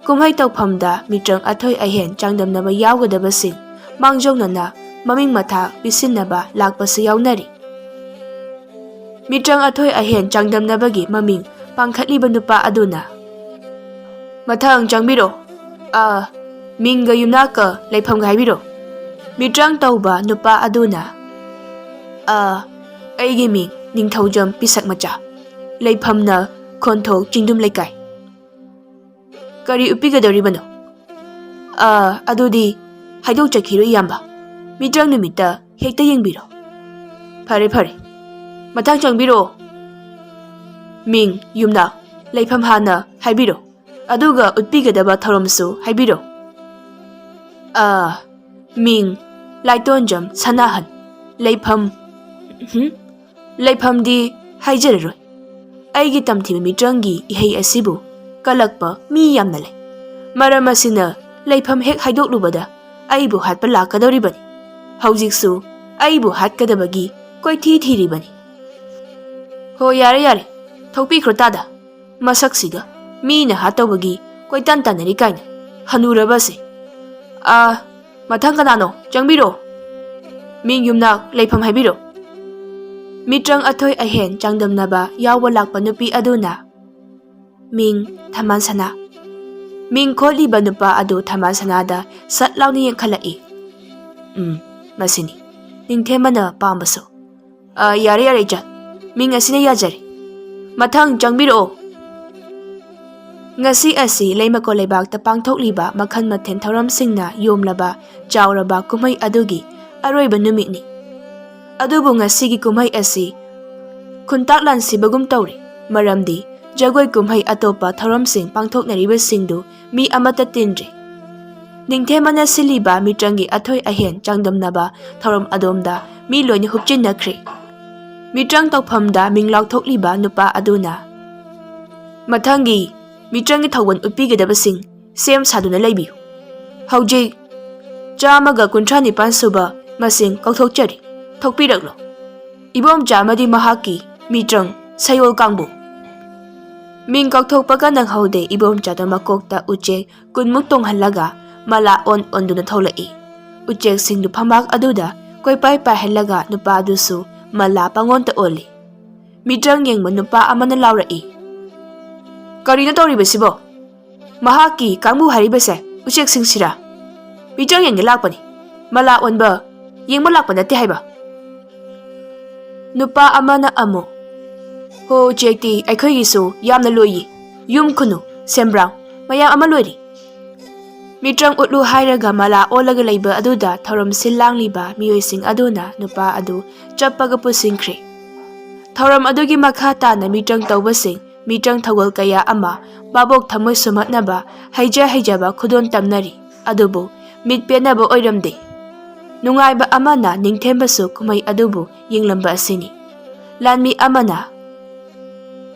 ꯀꯨꯝꯍꯩ ꯇꯧꯐꯝꯗ ꯃꯤꯇ꯭ꯔꯪ ꯑꯊꯣꯏ ꯑꯍꯦꯟ ꯆꯥꯡꯗꯝꯅꯕ ꯌꯥꯎꯒꯗꯕꯁꯤꯡ ꯃꯥꯡꯖꯧꯅꯅ ꯃꯃꯤꯡ ꯃꯊꯥ ꯄꯤꯁꯤꯟꯅꯕ ꯂꯥꯛꯄꯁꯨ ꯌꯥꯎꯅꯔꯤ꯫ ꯃꯤꯇ꯭ꯔꯪ ꯑꯊꯣꯏ ꯑꯍꯦꯟ ꯆꯥꯡꯗꯝꯅꯕꯒꯤ ꯃꯃꯤꯡ ꯄꯥꯡꯈꯠꯂꯤꯕ ꯅꯨꯄꯥ ꯑꯗꯨꯅ, "ꯃꯊꯪ ꯆꯪꯕꯤꯔꯣ꯫ ꯑ, ꯃꯤꯡꯒ ꯌꯨꯝꯅꯥꯛꯀ ꯂꯩꯐꯝꯒ ꯍꯥꯏꯕꯤꯔꯣ"꯫ ꯃꯤꯇ꯭ꯔꯪ ꯇꯧꯕ ꯅꯨꯄꯥ ꯑꯗꯨꯅ, "ꯑ, ꯑꯩꯒꯤ ꯃꯤꯡ ꯅꯤꯡꯊꯧꯖꯝ ꯄꯤꯁꯛ ꯃꯆꯥ꯫ ꯂꯩꯐꯝꯅ ꯈꯣꯟꯊꯣꯛ ꯆꯤꯡꯗꯨꯝ ꯂꯩꯀꯥꯏ"꯫ "ꯀꯔꯤ ꯎꯠꯄꯤꯒꯗꯧꯔꯤꯕꯅꯣ?" "ꯑ, ꯑꯗꯨꯗꯤ ꯍꯥꯏꯗꯣꯛꯆꯈꯤꯔꯣꯏ ꯏꯌꯥꯝꯕ꯫ ꯃꯤꯇ꯭ꯔꯪ ꯅꯨꯃꯤꯠꯇ ꯍꯦꯛꯇ ꯌꯦꯡꯕꯤꯔꯣ"꯫ "ꯐꯔꯦ, ꯐꯔꯦ꯫ ꯃꯊꯪ ꯆꯪꯕꯤꯔꯛꯑꯣ꯫ ꯃꯤꯡ, ꯌꯨꯝꯅꯥꯛ, ꯂꯩꯐꯝ ꯍꯥꯟꯅ ꯍꯥꯏꯕꯤꯔꯣ꯫ ꯑꯗꯨꯒ ꯎꯠꯄꯤꯒꯗꯕ ꯊꯧꯔꯝꯁꯨ ꯍꯥꯏꯕꯤꯔꯣ"꯫ "ꯑ, ꯃꯤꯡ ꯂꯥꯏꯇꯣꯟꯖꯝ ꯁꯅꯥꯍꯟ꯫ ꯂꯩꯐꯝ, ꯍꯨꯝ, ꯂꯩꯐꯝꯗꯤ ꯍꯥꯏꯖꯔꯔꯣꯏ꯫ ꯑꯩꯒꯤ ꯇꯝꯊꯤꯕ ꯃꯤꯇ꯭ꯔꯪꯒꯤ ꯏꯍꯩ ꯑꯁꯤꯕꯨ ꯀꯜꯂꯛꯄ ꯃꯤ ꯌꯥꯝꯅ ꯂꯩ꯫ ꯃꯔꯝ ꯑꯁꯤꯅ ꯂꯩꯐꯝ ꯍꯦꯛ ꯍꯥꯏꯗꯣꯛꯂꯨꯕꯗ ꯑꯩꯕꯨ ꯍꯥꯠꯄ ꯂꯥꯛꯀꯗꯧꯔꯤꯕꯅꯤ꯫ ꯍꯧꯖꯤꯛꯁꯨ ꯑꯩꯕꯨ ꯍꯥꯠꯀꯗꯕꯒꯤ ꯀꯣꯏꯊꯤ ꯊꯤꯔꯤꯕꯅꯤ꯫ ꯍꯣ, ꯌꯥꯔꯦ, ꯌꯥꯔꯦ, ꯊꯣꯛꯄꯤꯈ꯭ꯔꯣ ꯇꯥꯗ꯫ ꯃꯁꯛꯁꯤꯒ ꯃꯤꯅ ꯍꯥꯠꯇꯧꯕꯒꯤ ꯀꯣꯏꯇꯥꯟ ꯇꯥꯟꯅꯔꯤ ꯀꯥꯏꯅ꯫ ꯍꯅꯨꯔꯕꯁꯦ꯫ ꯑꯥ, ꯃꯊꯪ ꯀꯅꯥꯅꯣ? ꯆꯪꯕꯤꯔꯣ꯫ ꯃꯤꯡ, ꯌꯨꯝꯅꯥꯛ, ꯂꯩꯐꯝ ꯍꯥꯏꯕꯤꯔꯣ꯫ ꯃꯤꯇ꯭ꯔꯪ ꯑꯊꯣꯏ ꯑꯍꯦꯟ ꯆꯥꯡꯗꯝꯅꯕ ꯌꯥꯎꯕ ꯂꯥꯛꯄ ꯅꯨꯄꯤ ꯑꯗꯨꯅ, ꯃꯤꯡ, ꯊꯝꯕꯥꯜ ꯁꯅꯥ꯫ ꯃꯤꯡ ꯈꯣꯠꯂꯤꯕ ꯅꯨꯄꯥ ꯑꯗꯨ ꯊꯝꯕꯥꯜ ꯁꯅꯥꯗ ꯁꯠ ꯂꯥꯎꯅ ꯌꯦꯡꯈꯠꯂꯛꯏ꯫ ꯎꯝ, ꯃꯁꯤꯅꯤ꯫ ꯅꯤꯡꯊꯦꯝꯕꯅ ꯄꯥꯝꯕꯁꯨ꯫ ꯑ, ꯌꯥꯔꯦ, ꯌꯥꯔꯦ, ꯏꯆꯟ꯫ ꯃꯤꯡ ꯑꯁꯤꯅ ꯌꯥꯖꯔꯦ꯫ ꯃꯊꯪ ꯆꯪꯕꯤꯔꯛꯑꯣ꯫ ꯉꯁꯤ ꯑꯁꯤ ꯂꯩꯃꯀꯣ ꯂꯩꯕꯥꯛꯇ ꯄꯥꯡꯊꯣꯛꯂꯤꯕ ꯃꯈꯜ ꯃꯊꯦꯜ ꯊꯧꯔꯝꯁꯤꯡꯅ ꯌꯣꯝꯂꯕ ꯆꯥꯎꯔꯕ ꯀꯨꯝꯍꯩ ꯑꯗꯨꯒꯤ ꯑꯔꯣꯏꯕ ꯅꯨꯃꯤꯠꯅꯤ꯫ ꯑꯗꯨꯕꯨ ꯉꯁꯤꯒꯤ ꯀꯨꯝꯍꯩ ꯑꯁꯤ ꯈꯨꯟꯇꯥꯛ ꯂꯥꯟꯁꯤꯕꯒꯨꯝ ꯇꯧꯔꯤ, ꯃꯔꯝꯗꯤ ꯖꯒꯣꯏ ꯀꯨꯝꯍꯩ ꯑꯇꯣꯞꯄ ꯊꯧꯔꯝꯁꯤꯡ ꯄꯥꯡꯊꯣꯛꯅꯔꯤꯕꯁꯤꯡꯗꯨ ꯃꯤ ꯑꯃꯠꯇ ꯇꯤꯟꯗ꯭ꯔꯤ꯫ ꯅꯤꯡꯊꯦꯝꯕꯅ ꯁꯤꯜꯂꯤꯕ ꯃꯤꯇ꯭ꯔꯪꯒꯤ ꯑꯊꯣꯏ ꯑꯍꯦꯟ ꯆꯥꯡꯗꯝꯅꯕ ꯊꯧꯔꯝ ꯑꯗꯣꯝꯗ ꯃꯤ ꯂꯣꯏꯅ ꯍꯨꯞꯆꯤꯟꯅꯈ꯭ꯔꯦ꯫ ꯃꯤꯇ꯭ꯔꯪ ꯇꯧꯐꯝꯗ ꯃꯤꯡ ꯂꯥꯎꯊꯣꯛꯂꯤꯕ ꯅꯨꯄꯥ ꯑꯗꯨꯅ, "ꯃꯊꯪꯒꯤ ꯃꯤꯇ꯭ꯔꯪꯒꯤ ꯊꯧꯒꯜ ꯎꯠꯄꯤꯒꯗꯕꯁꯤꯡ ꯁꯦꯝ ꯁꯥꯗꯨꯅ ꯂꯩꯕꯤꯌꯨ꯫ ꯍꯧꯖꯤꯛ ꯆꯥꯝꯃꯒ ꯀꯨꯟꯊ꯭ꯔꯥ ꯅꯤꯄꯥꯟ ꯁꯨꯕ ꯃꯁꯤꯡ ꯀꯧꯊꯣꯛꯆꯔꯤ꯫ ꯊꯣꯛꯄꯤꯔꯛꯂꯣ꯫ ꯏꯕꯣꯝꯆꯥ ꯑꯃꯗꯤ ꯃꯍꯥꯛꯀꯤ ꯃꯤꯇ꯭ꯔꯪ ꯁꯌꯣꯜ ꯀꯥꯡꯕꯨ꯫" ꯃꯤꯡ ꯀꯧꯊꯣꯛꯄꯒ ꯅꯪꯍꯧꯗꯦ, ꯏꯕꯣꯝꯆꯥꯗꯣ ꯃꯀꯣꯛꯇ ꯎꯆꯦꯛ ꯀꯨꯟꯃꯨꯛ ꯇꯣꯡꯍꯜꯂꯒ ꯃꯂꯥ ꯑꯣꯟ ꯑꯣꯟꯗꯨꯅ ꯊꯣꯛꯂꯛꯏ꯫ ꯎꯆꯦꯛꯁꯤꯡꯗꯨ ꯐꯝꯕꯥꯛ ꯑꯗꯨꯗ ꯀꯣꯏꯄꯥꯏ ꯄꯥꯏꯍꯜꯂꯒ ꯅꯨꯄꯥ ꯑꯗꯨꯁꯨ ꯃꯂꯥ ꯄꯪꯑꯣꯟꯇ ꯑꯣꯜꯂꯤ꯫ ꯃꯤꯇ꯭ꯔꯪ ꯌꯦꯡꯕ ꯅꯨꯄꯥ ꯑꯃꯅ ꯂꯥꯎꯔꯛꯏ, "ꯀꯔꯤꯅꯣ ꯇꯧꯔꯤꯕꯁꯤꯕꯣ? ꯃꯍꯥꯛꯀꯤ ꯀꯥꯡꯕꯨ ꯍꯥꯏꯔꯤꯕꯁꯦ ꯎꯆꯦꯛꯁꯤꯡꯁꯤꯔꯥ? ꯃꯤꯇ꯭ꯔꯪ ꯌꯦꯡꯒꯦ ꯂꯥꯛꯄꯅꯤ, ꯃꯂꯥ ꯑꯣꯟꯕ ꯌꯦꯡꯕ ꯂꯥꯛꯄ ꯅꯠꯇꯦ ꯍꯥꯏꯕ?" ꯅꯨꯄꯥ ꯑꯃꯅ ꯑꯃꯨꯛ, "ꯍꯣ, ꯎꯆꯦꯛꯇꯤ ꯑꯩꯈꯣꯏꯒꯤꯁꯨ ꯌꯥꯝꯅ ꯂꯣꯏꯌꯦ꯫ ꯌꯨꯝ, ꯈꯨꯅꯨ, ꯁꯦꯝꯕ꯭ꯔꯥꯎ ꯃꯌꯥꯝ ꯑꯃ ꯂꯣꯏꯔꯤ꯫" ꯃꯤꯇ꯭ꯔꯪ ꯎꯠꯂꯨ ꯍꯥꯏꯔꯒ ꯃꯂꯥ ꯑꯣꯜꯂꯒ ꯂꯩꯕ ꯑꯗꯨꯗ ꯊꯧꯔꯝ ꯁꯤꯜ ꯂꯥꯡꯂꯤꯕ ꯃꯤꯑꯣꯏꯁꯤꯡ ꯑꯗꯨꯅ ꯅꯨꯄꯥ ꯑꯗꯨ ꯆꯞꯄꯒ ꯄꯨꯁꯤꯟꯈ꯭ꯔꯦ꯫ ꯊꯧꯔꯝ ꯑꯗꯨꯒꯤ ꯃꯈꯥ ꯇꯥꯅ ꯃꯤꯇ꯭ꯔꯪ ꯇꯧꯕꯁꯤꯡ, ꯃꯤꯇ꯭ꯔꯪ ꯊꯧꯒꯜ ꯀꯌꯥ ꯑꯃ ꯚꯥꯕꯣꯛ ꯊꯃꯣꯏ ꯁꯨꯝꯍꯠꯅꯕ ꯍꯩꯖ ꯍꯩꯖꯕ ꯈꯨꯗꯣꯜ ꯇꯝꯅꯔꯤ꯫ ꯑꯗꯨꯕꯨ ꯃꯤꯠ ꯄꯦꯟꯅꯕ ꯑꯣꯏꯔꯝꯗꯦ꯫ ꯅꯨꯡꯉꯥꯏꯕ ꯑꯃꯅ ꯅꯤꯡꯊꯦꯝꯕꯁꯨ ꯀꯨꯝꯍꯩ ꯑꯗꯨꯕꯨ ꯌꯦꯡꯂꯝꯕ ꯑꯁꯤꯅꯤ꯫ ꯂꯥꯟꯃꯤ ꯑꯃꯅ,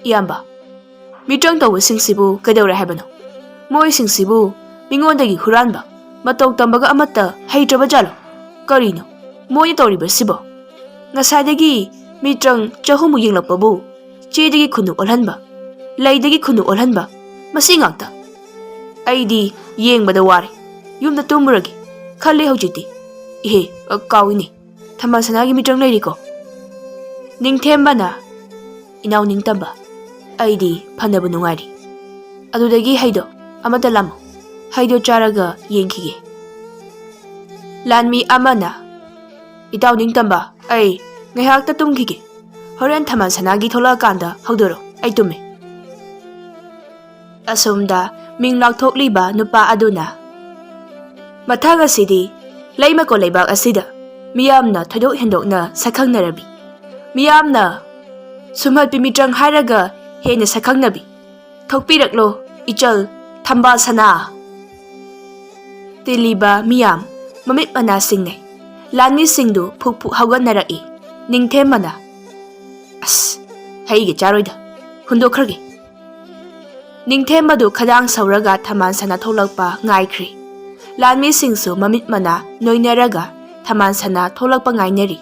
"ꯏꯌꯥꯝꯕ, ꯃꯤꯇ꯭ꯔꯪ ꯇꯧꯕꯁꯤꯡꯁꯤꯕꯨ ꯀꯩꯗꯧꯔꯦ ꯍꯥꯏꯕꯅꯣ? ꯃꯣꯏꯁꯤꯡꯁꯤꯕꯨ ꯃꯤꯉꯣꯟꯗꯒꯤ ꯍꯨꯔꯥꯟꯕ, ꯃꯇꯧ ꯇꯝꯕꯒ ꯑꯃꯠꯇ ꯍꯩꯇ꯭ꯔꯕ ꯖꯥꯠꯂꯣ? ꯀꯔꯤꯅꯣ ꯃꯣꯏꯅ ꯇꯧꯔꯤꯕꯁꯤꯕꯣ? ꯉꯁꯥꯏꯗꯒꯤ ꯃꯤꯇ꯭ꯔꯪ ꯆꯍꯨꯝꯃꯨꯛ ꯌꯦꯡꯂꯛꯄꯕꯨ ꯆꯦꯗꯒꯤ ꯈꯨꯟꯅꯨ ꯑꯣꯜꯍꯟꯕ, ꯂꯩꯗꯒꯤ ꯈꯨꯟꯅꯨ ꯑꯣꯜꯍꯟꯕ, ꯃꯁꯤ ꯉꯥꯛꯇ꯫ ꯑꯩꯗꯤ ꯌꯦꯡꯕꯗ ꯋꯥꯔꯦ, ꯌꯨꯝꯗ ꯇꯨꯝꯃꯨꯔꯒꯦ ꯈꯜꯂꯦ ꯍꯧꯖꯤꯛꯇꯤ꯫ ꯏꯍꯦ, ꯑ, ꯀꯥꯎꯏꯅꯦ, ꯊꯝꯕꯥꯜ ꯁꯅꯥꯒꯤ ꯃꯤꯇ꯭ꯔꯪ ꯂꯩꯔꯤꯀꯣ?" ꯅꯤꯡꯊꯦꯝꯕꯅ, "ꯏꯅꯥꯎ ꯅꯤꯡꯇꯝꯕ, ꯑꯩꯗꯤ ꯐꯅꯕ ꯅꯨꯡꯉꯥꯏꯔꯤ꯫ ꯑꯗꯨꯗꯒꯤ ꯍꯩꯗꯣ ꯑꯃꯠꯇ ꯂꯥꯝꯃꯨ, ꯍꯩꯗꯣ ꯆꯥꯔꯒ ꯌꯦꯡꯈꯤꯒꯦ꯫" ꯂꯥꯟꯃꯤ ꯑꯃꯅ, "ꯏꯇꯥꯎ ꯅꯤꯡꯇꯝꯕ, ꯑꯩ ꯉꯥꯏꯍꯥꯛꯇ ꯇꯨꯝꯈꯤꯒꯦ꯫ ꯍꯣꯔꯦꯟ ꯊꯝꯕꯥꯜ ꯁꯅꯥꯒꯤ ꯊꯣꯛꯂꯛꯑꯀꯥꯟꯗ ꯍꯧꯗꯣꯔꯛꯑꯣ, ꯑꯩ ꯇꯨꯝꯃꯦ꯫" ꯑꯁꯣꯝꯗ ꯃꯤꯡ ꯂꯥꯎꯊꯣꯛꯂꯤꯕ ꯅꯨꯄꯥ ꯑꯗꯨꯅ, "ꯃꯊꯪ ꯑꯁꯤꯗꯤ ꯂꯩꯃꯀꯣ ꯂꯩꯕꯥꯛ ꯑꯁꯤꯗ ꯃꯤꯌꯥꯝꯅ ꯊꯣꯏꯗꯣꯛ ꯍꯦꯟꯗꯣꯛꯅ ꯁꯛꯈꯪꯅꯔꯕꯤ, ꯃꯤꯌꯥꯝꯅ ꯁꯨꯝꯍꯠꯄꯤ ꯃꯤꯇ꯭ꯔꯪ ꯍꯥꯏꯔꯒ ꯍꯦꯟꯅ ꯁꯛꯈꯪꯅꯕꯤ ꯊꯣꯛꯄꯤꯔꯛꯂꯣ, ꯏꯆꯜ ꯊꯝꯕꯥꯜ ꯁꯅꯥ꯫" ꯇꯤꯜꯂꯤꯕ ꯃꯤꯌꯥꯝ ꯃꯃꯤꯠ ꯃꯅꯥ ꯁꯤꯡꯅꯩ꯫ ꯂꯥꯟꯃꯤꯁꯤꯡꯗꯨ ꯐꯨꯛ ꯐꯨꯛ ꯍꯧꯒꯠꯅꯔꯛꯏ꯫ ꯅꯤꯡꯊꯦꯝꯕꯅ, "ꯑꯁ, ꯍꯩꯒ ꯆꯥꯔꯣꯏꯗ, ꯍꯨꯟꯗꯣꯛꯈ꯭ꯔꯒꯦ꯫" ꯅꯤꯡꯊꯦꯝꯕꯗꯨ ꯈꯗꯥꯡ ꯁꯧꯔꯒ ꯊꯝꯕꯥꯜ ꯁꯅꯥ ꯊꯣꯛꯂꯛꯄ ꯉꯥꯏꯈ꯭ꯔꯤ꯫ ꯂꯥꯟꯃꯤꯁꯤꯡꯁꯨ ꯃꯃꯤꯠ ꯃꯅꯥ ꯅꯣꯏꯅꯔꯒ ꯊꯝꯕꯥꯜ ꯁꯅꯥ ꯊꯣꯛꯂꯛꯄ ꯉꯥꯏꯅꯔꯤ꯫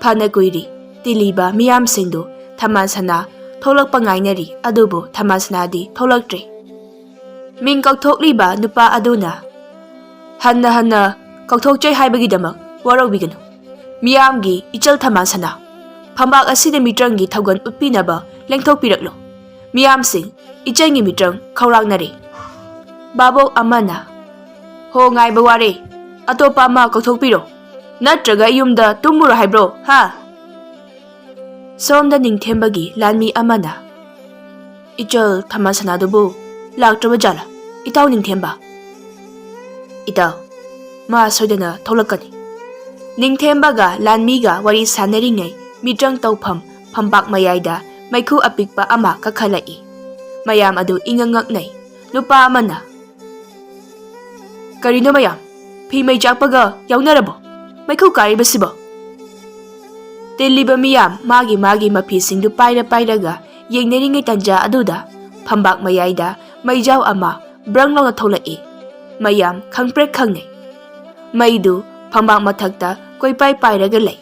ꯐꯅ ꯀꯨꯏꯔꯤ꯫ ꯇꯤꯜꯂꯤꯕ ꯃꯤꯌꯥꯝꯁꯤꯡꯗꯨ ꯊꯝꯕꯥꯜ ꯁꯅꯥ ꯊꯣꯛꯂꯛꯄ ꯉꯥꯏꯅꯔꯤ, ꯑꯗꯨꯕꯨ ꯊꯝꯕꯥꯜ ꯁꯅꯥꯗꯤ ꯊꯣꯛꯂꯛꯇ꯭ꯔꯦ꯫ ꯃꯤꯡ ꯀꯧꯊꯣꯛꯂꯤꯕ ꯅꯨꯄꯥ ꯑꯗꯨꯅ, "ꯍꯟꯅ ꯍꯟꯅ ꯀꯧꯊꯣꯛꯆꯩ ꯍꯥꯏꯕꯒꯤꯗꯃꯛ ꯋꯥꯔꯧꯕꯤꯒꯅꯨ꯫ ꯃꯤꯌꯥꯝꯒꯤ ꯏꯆꯜ ꯊꯝꯕꯥꯜ ꯁꯅꯥ, ꯐꯝꯕꯥꯛ ꯑꯁꯤꯗ ꯃꯤꯇ꯭ꯔꯪꯒꯤ ꯊꯧꯒꯜ ꯎꯠꯄꯤꯅꯕ ꯂꯦꯡꯊꯣꯛꯄꯤꯔꯛꯂꯣ꯫ ꯃꯤꯌꯥꯝꯁꯤꯡ, ꯏꯆꯜꯒꯤ ꯃꯤꯇ꯭ꯔꯪ ꯈꯧꯔꯥꯡꯅꯔꯦ꯫" ꯚꯥꯕꯣꯛ ꯑꯃꯅ, "ꯍꯣ, ꯉꯥꯏꯕ ꯋꯥꯔꯦ, ꯑꯇꯣꯞꯄ ꯑꯃ ꯀꯧꯊꯣꯛꯄꯤꯔꯣ, ꯅꯠꯇ꯭ꯔꯒ ꯌꯨꯝꯗ ꯇꯨꯝꯃꯨꯔꯣ ꯍꯥꯏꯕ꯭ꯔꯣ, ꯍꯥ?" ꯁꯣꯝꯗ ꯅꯤꯡꯊꯦꯝꯕꯒꯤ ꯂꯥꯟꯃꯤ ꯑꯃꯅ, "ꯏꯆꯜ ꯊꯝꯕꯥꯜ ꯁꯅꯥꯗꯨꯕꯨ ꯂꯥꯛꯇ꯭ꯔꯕ ꯖꯥꯠꯂꯥ, ꯏꯇꯥꯎ ꯅꯤꯡꯊꯦꯝꯕ?" "ꯏꯇꯥꯎ, ꯃꯥ ꯁꯣꯏꯗꯅ ꯊꯣꯛꯂꯛꯀꯅꯤ꯫" ꯅꯤꯡꯊꯦꯝꯕꯒ ꯂꯥꯟꯃꯤꯒ ꯋꯥꯔꯤ ꯁꯥꯟꯅꯔꯤꯉꯩ ꯃꯤꯇ꯭ꯔꯪ ꯇꯧꯐꯝ ꯐꯝꯄꯥꯛ ꯃꯌꯥꯏꯗ ꯃꯩꯈꯨ ꯑꯄꯤꯛꯄ ꯑꯃ ꯀꯥꯈꯠꯂꯛꯏ꯫ ꯃꯌꯥꯝ ꯑꯗꯨ ꯏꯉꯛ ꯉꯛꯅꯩ꯫ ꯅꯨꯄꯥ ꯑꯃꯅ, "ꯀꯔꯤꯅꯣ ꯃꯌꯥꯝ? ꯐꯤ ꯃꯩ ꯆꯥꯛꯄꯒ ꯌꯥꯎꯅꯔꯕꯣ? ꯃꯩꯈꯨ ꯀꯥꯔꯤꯕꯁꯤꯕꯣ?" ꯇꯤꯜꯂꯤꯕ ꯃꯤꯌꯥꯝ ꯃꯥꯒꯤ ꯃꯥꯒꯤ ꯃꯐꯤꯁꯤꯡꯗꯨ ꯄꯥꯏꯔ ꯄꯥꯏꯔꯒ ꯌꯦꯡꯅꯔꯤꯉꯩ ꯇꯥꯟꯖꯥ ꯑꯗꯨꯗ ꯐꯝꯕꯥꯛ ꯃꯌꯥꯏꯗ ꯃꯩꯖꯥꯎ ꯑꯃ ꯕ꯭ꯔꯪ ꯂꯥꯎꯅ ꯊꯣꯛꯂꯛꯏ꯫ ꯃꯌꯥꯝ ꯈꯪꯄ꯭ꯔꯦꯛ ꯈꯪꯅꯩ꯫ ꯃꯩꯗꯨ ꯐꯝꯕꯥꯛ ꯃꯊꯛꯇ ꯀꯣꯏꯄꯥꯏ ꯄꯥꯏꯔꯒ ꯂꯩ꯫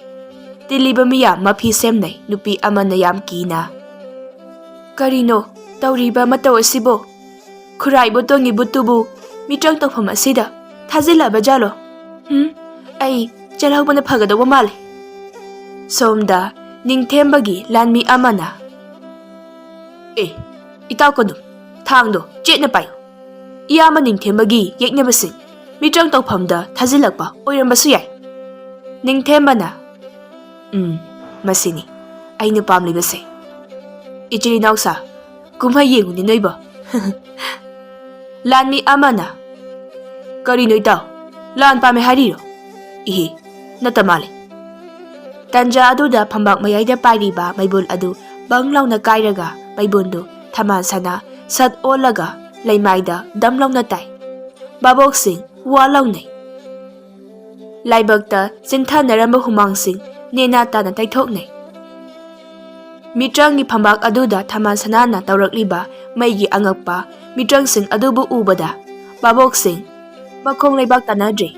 ꯇꯤꯜꯂꯤꯕ ꯃꯤꯌꯥꯝ ꯃꯐꯤ ꯁꯦꯝꯅꯩ꯫ ꯅꯨꯄꯤ ꯑꯃꯅ ꯌꯥꯝ ꯀꯤꯅ, "ꯀꯔꯤꯅꯣ ꯇꯧꯔꯤꯕ ꯃꯇꯧ ꯑꯁꯤꯕꯨ? ꯈꯨꯔꯥꯏꯕꯨ ꯇꯣꯡꯉꯤ ꯕꯨꯠꯇꯨꯕꯨ ꯃꯤꯇ꯭ꯔꯪ ꯇꯧꯐꯝ ꯑꯁꯤꯗ ꯊꯥꯖꯤꯜꯂꯕ ꯖꯥꯠꯂꯣ? ꯍꯨꯝ, ꯑꯩ ꯆꯠꯍꯧꯕꯅ ꯐꯒꯗꯧꯕ ꯃꯥꯜꯂꯦ"꯫ ꯁꯣꯝꯗ ꯅꯤꯡꯊꯦꯝꯕꯒꯤ ꯂꯥꯟꯃꯤ ꯑꯃꯅ, "ꯑꯦ, ꯏꯇꯥꯎ ꯀꯣꯅꯨꯡ, ꯊꯥꯡꯗꯣ ꯆꯦꯠꯅ ꯄꯥꯏꯌꯨ꯫ ꯏꯌꯥꯝꯕ ꯅꯤꯡꯊꯦꯝꯕꯒꯤ ꯌꯦꯛꯅꯕꯁꯤꯡ ꯃꯤꯇ꯭ꯔꯪ ꯇꯧꯐꯝꯗ ꯊꯥꯖꯤꯜꯂꯛꯄ ꯑꯣꯏꯔꯝꯕꯁꯨ ꯌꯥꯏ"꯫ ꯅꯤꯡꯊꯦꯝꯕꯅ, "ꯎꯝ, ꯃꯁꯤꯅꯤ ꯑꯩꯅ ꯄꯥꯝꯂꯤꯕꯁꯦ꯫ ꯏꯆꯤꯜ ꯏꯅꯥꯎꯁꯥ, ꯀꯨꯝꯍꯩ ꯌꯦꯡꯉꯨꯅꯤ ꯅꯣꯏꯕꯣ"꯫ ꯂꯥꯟꯃꯤ ꯑꯃꯅ, "ꯀꯔꯤꯅꯣ ꯏꯇꯥꯎ, ꯂꯥꯟ ꯄꯥꯝꯃꯦ ꯍꯥꯏꯔꯤꯔꯣ? ꯏꯍꯦ, ꯅꯠꯇ ꯃꯥꯜꯂꯦ"꯫ ꯇꯟꯖꯥ ꯑꯗꯨꯗ ꯐꯝꯕꯥꯛ ꯃꯌꯥꯏꯗ ꯄꯥꯏꯔꯤꯕ ꯃꯩꯕꯨꯜ ꯑꯗꯨ ꯕꯪ ꯂꯥꯎꯅ ꯀꯥꯏꯔꯒ ꯃꯩꯕꯨꯜꯗꯨ ꯊꯝꯕꯥꯜ ꯁꯅꯥ ꯁꯠ ꯑꯣꯜꯂꯒ ꯂꯩꯃꯥꯏꯗ ꯗꯝ ꯂꯥꯎꯅ ꯇꯥꯏ꯫ ꯚꯥꯕꯣꯛꯁꯤꯡ ꯋꯥ ꯂꯥꯎꯅꯩ꯫ ꯂꯥꯏꯕꯛꯇ ꯆꯤꯟꯊꯅꯔꯝꯕ ꯍꯨꯃꯥꯡꯁꯤꯡ ꯅꯦꯅꯥ ꯇꯥꯅ ꯇꯩꯊꯣꯛꯅꯩ꯫ ꯃꯤꯇ꯭ꯔꯪꯒꯤ ꯐꯝꯕꯥꯛ ꯑꯗꯨꯗ ꯊꯝꯕꯥꯜ ꯁꯅꯥꯅ ꯇꯧꯔꯛꯂꯤꯕ ꯃꯩꯒꯤ ꯑꯉꯛꯄ ꯃꯤꯇ꯭ꯔꯪꯁꯤꯡ ꯑꯗꯨꯕꯨ ꯎꯕꯗ ꯚꯥꯕꯣꯛꯁꯤꯡ ꯃꯈꯣꯡ ꯂꯩꯕꯥꯛ ꯇꯥꯟꯅꯗ꯭ꯔꯦ꯫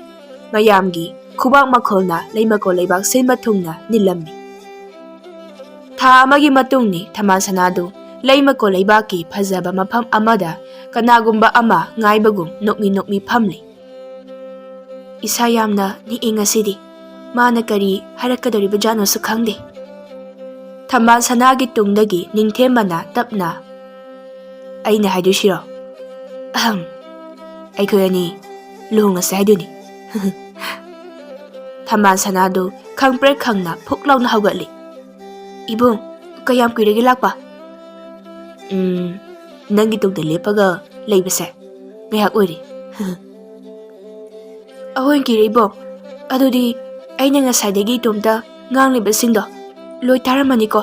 ꯃꯌꯥꯝꯒꯤ ꯈꯨꯕꯥꯛ ꯃꯈꯣꯜꯅ ꯂꯩꯃꯀꯣꯜ ꯂꯩꯕꯥꯛ ꯁꯤꯟꯕ ꯊꯨꯡꯅ ꯅꯤꯜꯂꯝꯃꯤ꯫ ꯊꯥ ꯑꯃꯒꯤ ꯃꯇꯨꯡꯅꯤ ꯊꯝꯕꯥꯜ ꯁꯅꯥꯗꯨ ꯂꯩꯃꯀꯣꯜ ꯂꯩꯕꯥꯛꯀꯤ ꯐꯖꯕ ꯃꯐꯝ ꯑꯃꯗ ꯀꯅꯥꯒꯨꯝꯕ ꯑꯃ ꯉꯥꯏꯕꯒꯨꯝ ꯅꯣꯛꯃꯤ ꯅꯣꯛꯃꯤ ꯐꯝꯂꯤ꯫ "ꯏꯁꯥ ꯌꯥꯝꯅ ꯅꯤꯛꯏ ꯉꯁꯤꯗꯤ꯫ ꯃꯥꯅ ꯀꯔꯤ ꯍꯥꯏꯔꯛꯀꯗꯧꯔꯤꯕꯖꯥꯠꯅꯣꯁꯨ ꯈꯪꯗꯦ"꯫ ꯊꯝꯕꯥꯜ ꯁꯅꯥꯒꯤ ꯇꯨꯡꯗꯒꯤ ꯅꯤꯡꯊꯦꯝꯕꯅ ꯇꯞꯅ, "ꯑꯩꯅ ꯍꯥꯏꯗꯣꯏꯁꯤꯔꯣ? ꯑꯍꯝ, ꯑꯩꯈꯣꯏ ꯑꯅꯤ ꯂꯨꯍꯣꯡꯉꯁꯦ ꯍꯥꯏꯗꯣꯏꯅꯤ"꯫ ꯊꯝꯕꯥꯜ ꯁꯅꯥꯗꯨ ꯈꯪꯄ꯭ꯔꯦꯛ ꯈꯪꯅ ꯐꯨꯛ ꯂꯥꯎꯅ ꯍꯧꯒꯠꯂꯤ꯫ "ꯏꯕꯨꯡ, ꯀꯌꯥꯝ ꯀꯨꯏꯔꯒꯦ ꯂꯥꯛꯄ?" "ꯎꯝ, ꯅꯪꯒꯤ ꯇꯨꯡꯗ ꯂꯦꯞꯄꯒ ꯂꯩꯕꯁꯦ ꯉꯥꯏꯍꯥꯛ ꯑꯣꯏꯔꯦ"꯫ "ꯑꯍꯣꯏ ꯀꯤꯔꯦ ꯏꯕꯣꯛ, ꯑꯗꯨꯗꯤ ꯑꯩꯅ ꯉꯁꯥꯏꯗꯒꯤ ꯏꯇꯣꯝꯇ ꯉꯥꯡꯂꯤꯕꯁꯤꯡꯗꯣ ꯂꯣꯏ ꯇꯥꯔꯝꯃꯅꯤꯀꯣ?"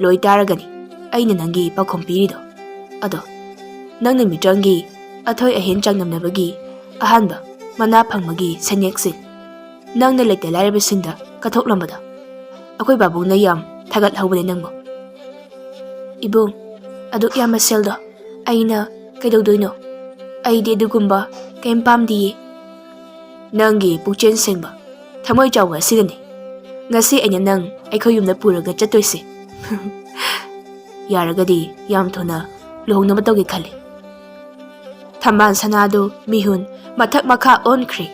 "ꯂꯣꯏ ꯇꯥꯔꯒꯅꯤ ꯑꯩꯅ ꯅꯪꯒꯤ ꯄꯥꯎꯈꯨꯝ ꯄꯤꯔꯤꯗꯣ꯫ ꯑꯗꯣ ꯅꯪꯅ ꯃꯤꯇ꯭ꯔꯪꯒꯤ ꯑꯊꯣꯏ ꯑꯍꯦꯟ ꯆꯥꯡꯗꯝꯅꯕꯒꯤ ꯑꯍꯥꯟꯕ ꯃꯅꯥ ꯐꯪꯕꯒꯤ ꯁꯩꯅꯦꯛꯁꯤꯡ ꯅꯪꯅ ꯂꯩꯇ ꯂꯥꯏꯔꯕꯁꯤꯡꯗ ꯀꯠꯊꯣꯛꯂꯝꯕꯗꯣ ꯑꯩꯈꯣꯏ ꯕꯥꯕꯨꯡꯅ ꯌꯥꯝ ꯊꯥꯒꯠꯍꯧꯕꯅꯦ ꯅꯪꯕꯨ"꯫ "ꯏꯕꯨꯡ, ꯑꯗꯨꯛ ꯌꯥꯝꯕ ꯁꯦꯜꯗꯣ ꯑꯩꯅ ꯀꯩꯗꯧꯗꯣꯏꯅꯣ? ꯑꯩꯗꯤ ꯑꯗꯨꯒꯨꯝꯕ ꯀꯩꯝ ꯄꯥꯝꯗꯤꯌꯦ꯫ ꯅꯪꯒꯤ ꯄꯨꯛꯆꯦꯜ ꯁꯦꯡꯕ, ꯊꯃꯣꯏ ꯆꯥꯎꯕ ꯑꯁꯤꯅꯅꯤ ꯉꯁꯤ ꯑꯩꯅ ꯅꯪ ꯑꯩꯈꯣꯏ ꯌꯨꯝꯗ ꯄꯨꯔꯒ ꯆꯠꯇꯣꯏꯁꯦ꯫ ꯌꯥꯔꯒꯗꯤ ꯌꯥꯝ ꯊꯨꯅ ꯂꯨꯍꯣꯡꯅꯕ ꯇꯧꯒꯦ ꯈꯜꯂꯤ꯫" ꯊꯝꯕꯥꯜ ꯁꯅꯥꯗꯨ ꯃꯤꯍꯨꯟ ꯃꯊꯛ ꯃꯈꯥ ꯑꯣꯟꯈ꯭ꯔꯦ꯫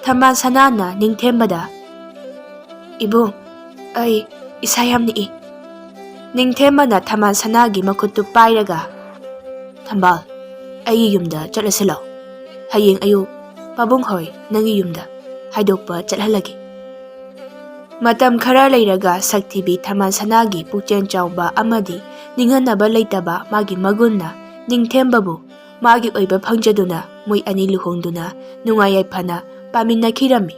ꯊꯝꯕꯥꯜ ꯁꯅꯥꯅ ꯅꯤꯡꯊꯦꯝꯕꯗ, "ꯏꯕꯨꯡ, ꯑꯩ ꯏꯁꯥ ꯌꯥꯝ ꯅꯤꯛꯏ꯫" ꯅꯤꯡꯊꯦꯝꯕꯅ ꯊꯝꯕꯥꯜ ꯁꯅꯥꯒꯤ ꯃꯈꯨꯠꯇꯨ ꯄꯥꯏꯔꯒ, "ꯊꯝꯕꯥꯜ, ꯑꯩꯒꯤ ꯌꯨꯝꯗ ꯆꯠꯂꯁꯤ ꯂꯥꯎ꯫ ꯍꯌꯦꯡ ꯑꯌꯨꯛ ꯄꯥꯕꯨꯡ ꯍꯣꯏ ꯅꯪꯒꯤ ꯌꯨꯝꯗ ꯍꯥꯏꯗꯣꯛꯄ ꯆꯠꯍꯜꯂꯒꯦ꯫" ꯃꯇꯝ ꯈꯔ ꯂꯩꯔꯒ ꯁꯛꯊꯤꯕꯤ ꯊꯝꯕꯥꯜ ꯁꯅꯥꯒꯤ ꯄꯨꯛꯆꯦꯜ ꯆꯥꯎꯕ ꯑꯃꯗꯤ ꯅꯤꯡꯍꯟꯅꯕ ꯂꯩꯇꯕ ꯃꯥꯒꯤ ꯃꯒꯨꯟꯅ ꯅꯤꯡꯊꯦꯝꯕꯕꯨ ꯃꯥꯒꯤ ꯑꯣꯏꯕ ꯐꯪꯖꯗꯨꯅ ꯃꯣꯏ ꯑꯅꯤ ꯂꯨꯍꯣꯡꯗꯨꯅ ꯅꯨꯡꯉꯥꯏ ꯌꯥꯏꯐꯅ ꯄꯥꯃꯤꯟꯅꯈꯤꯔꯝꯃꯤ꯫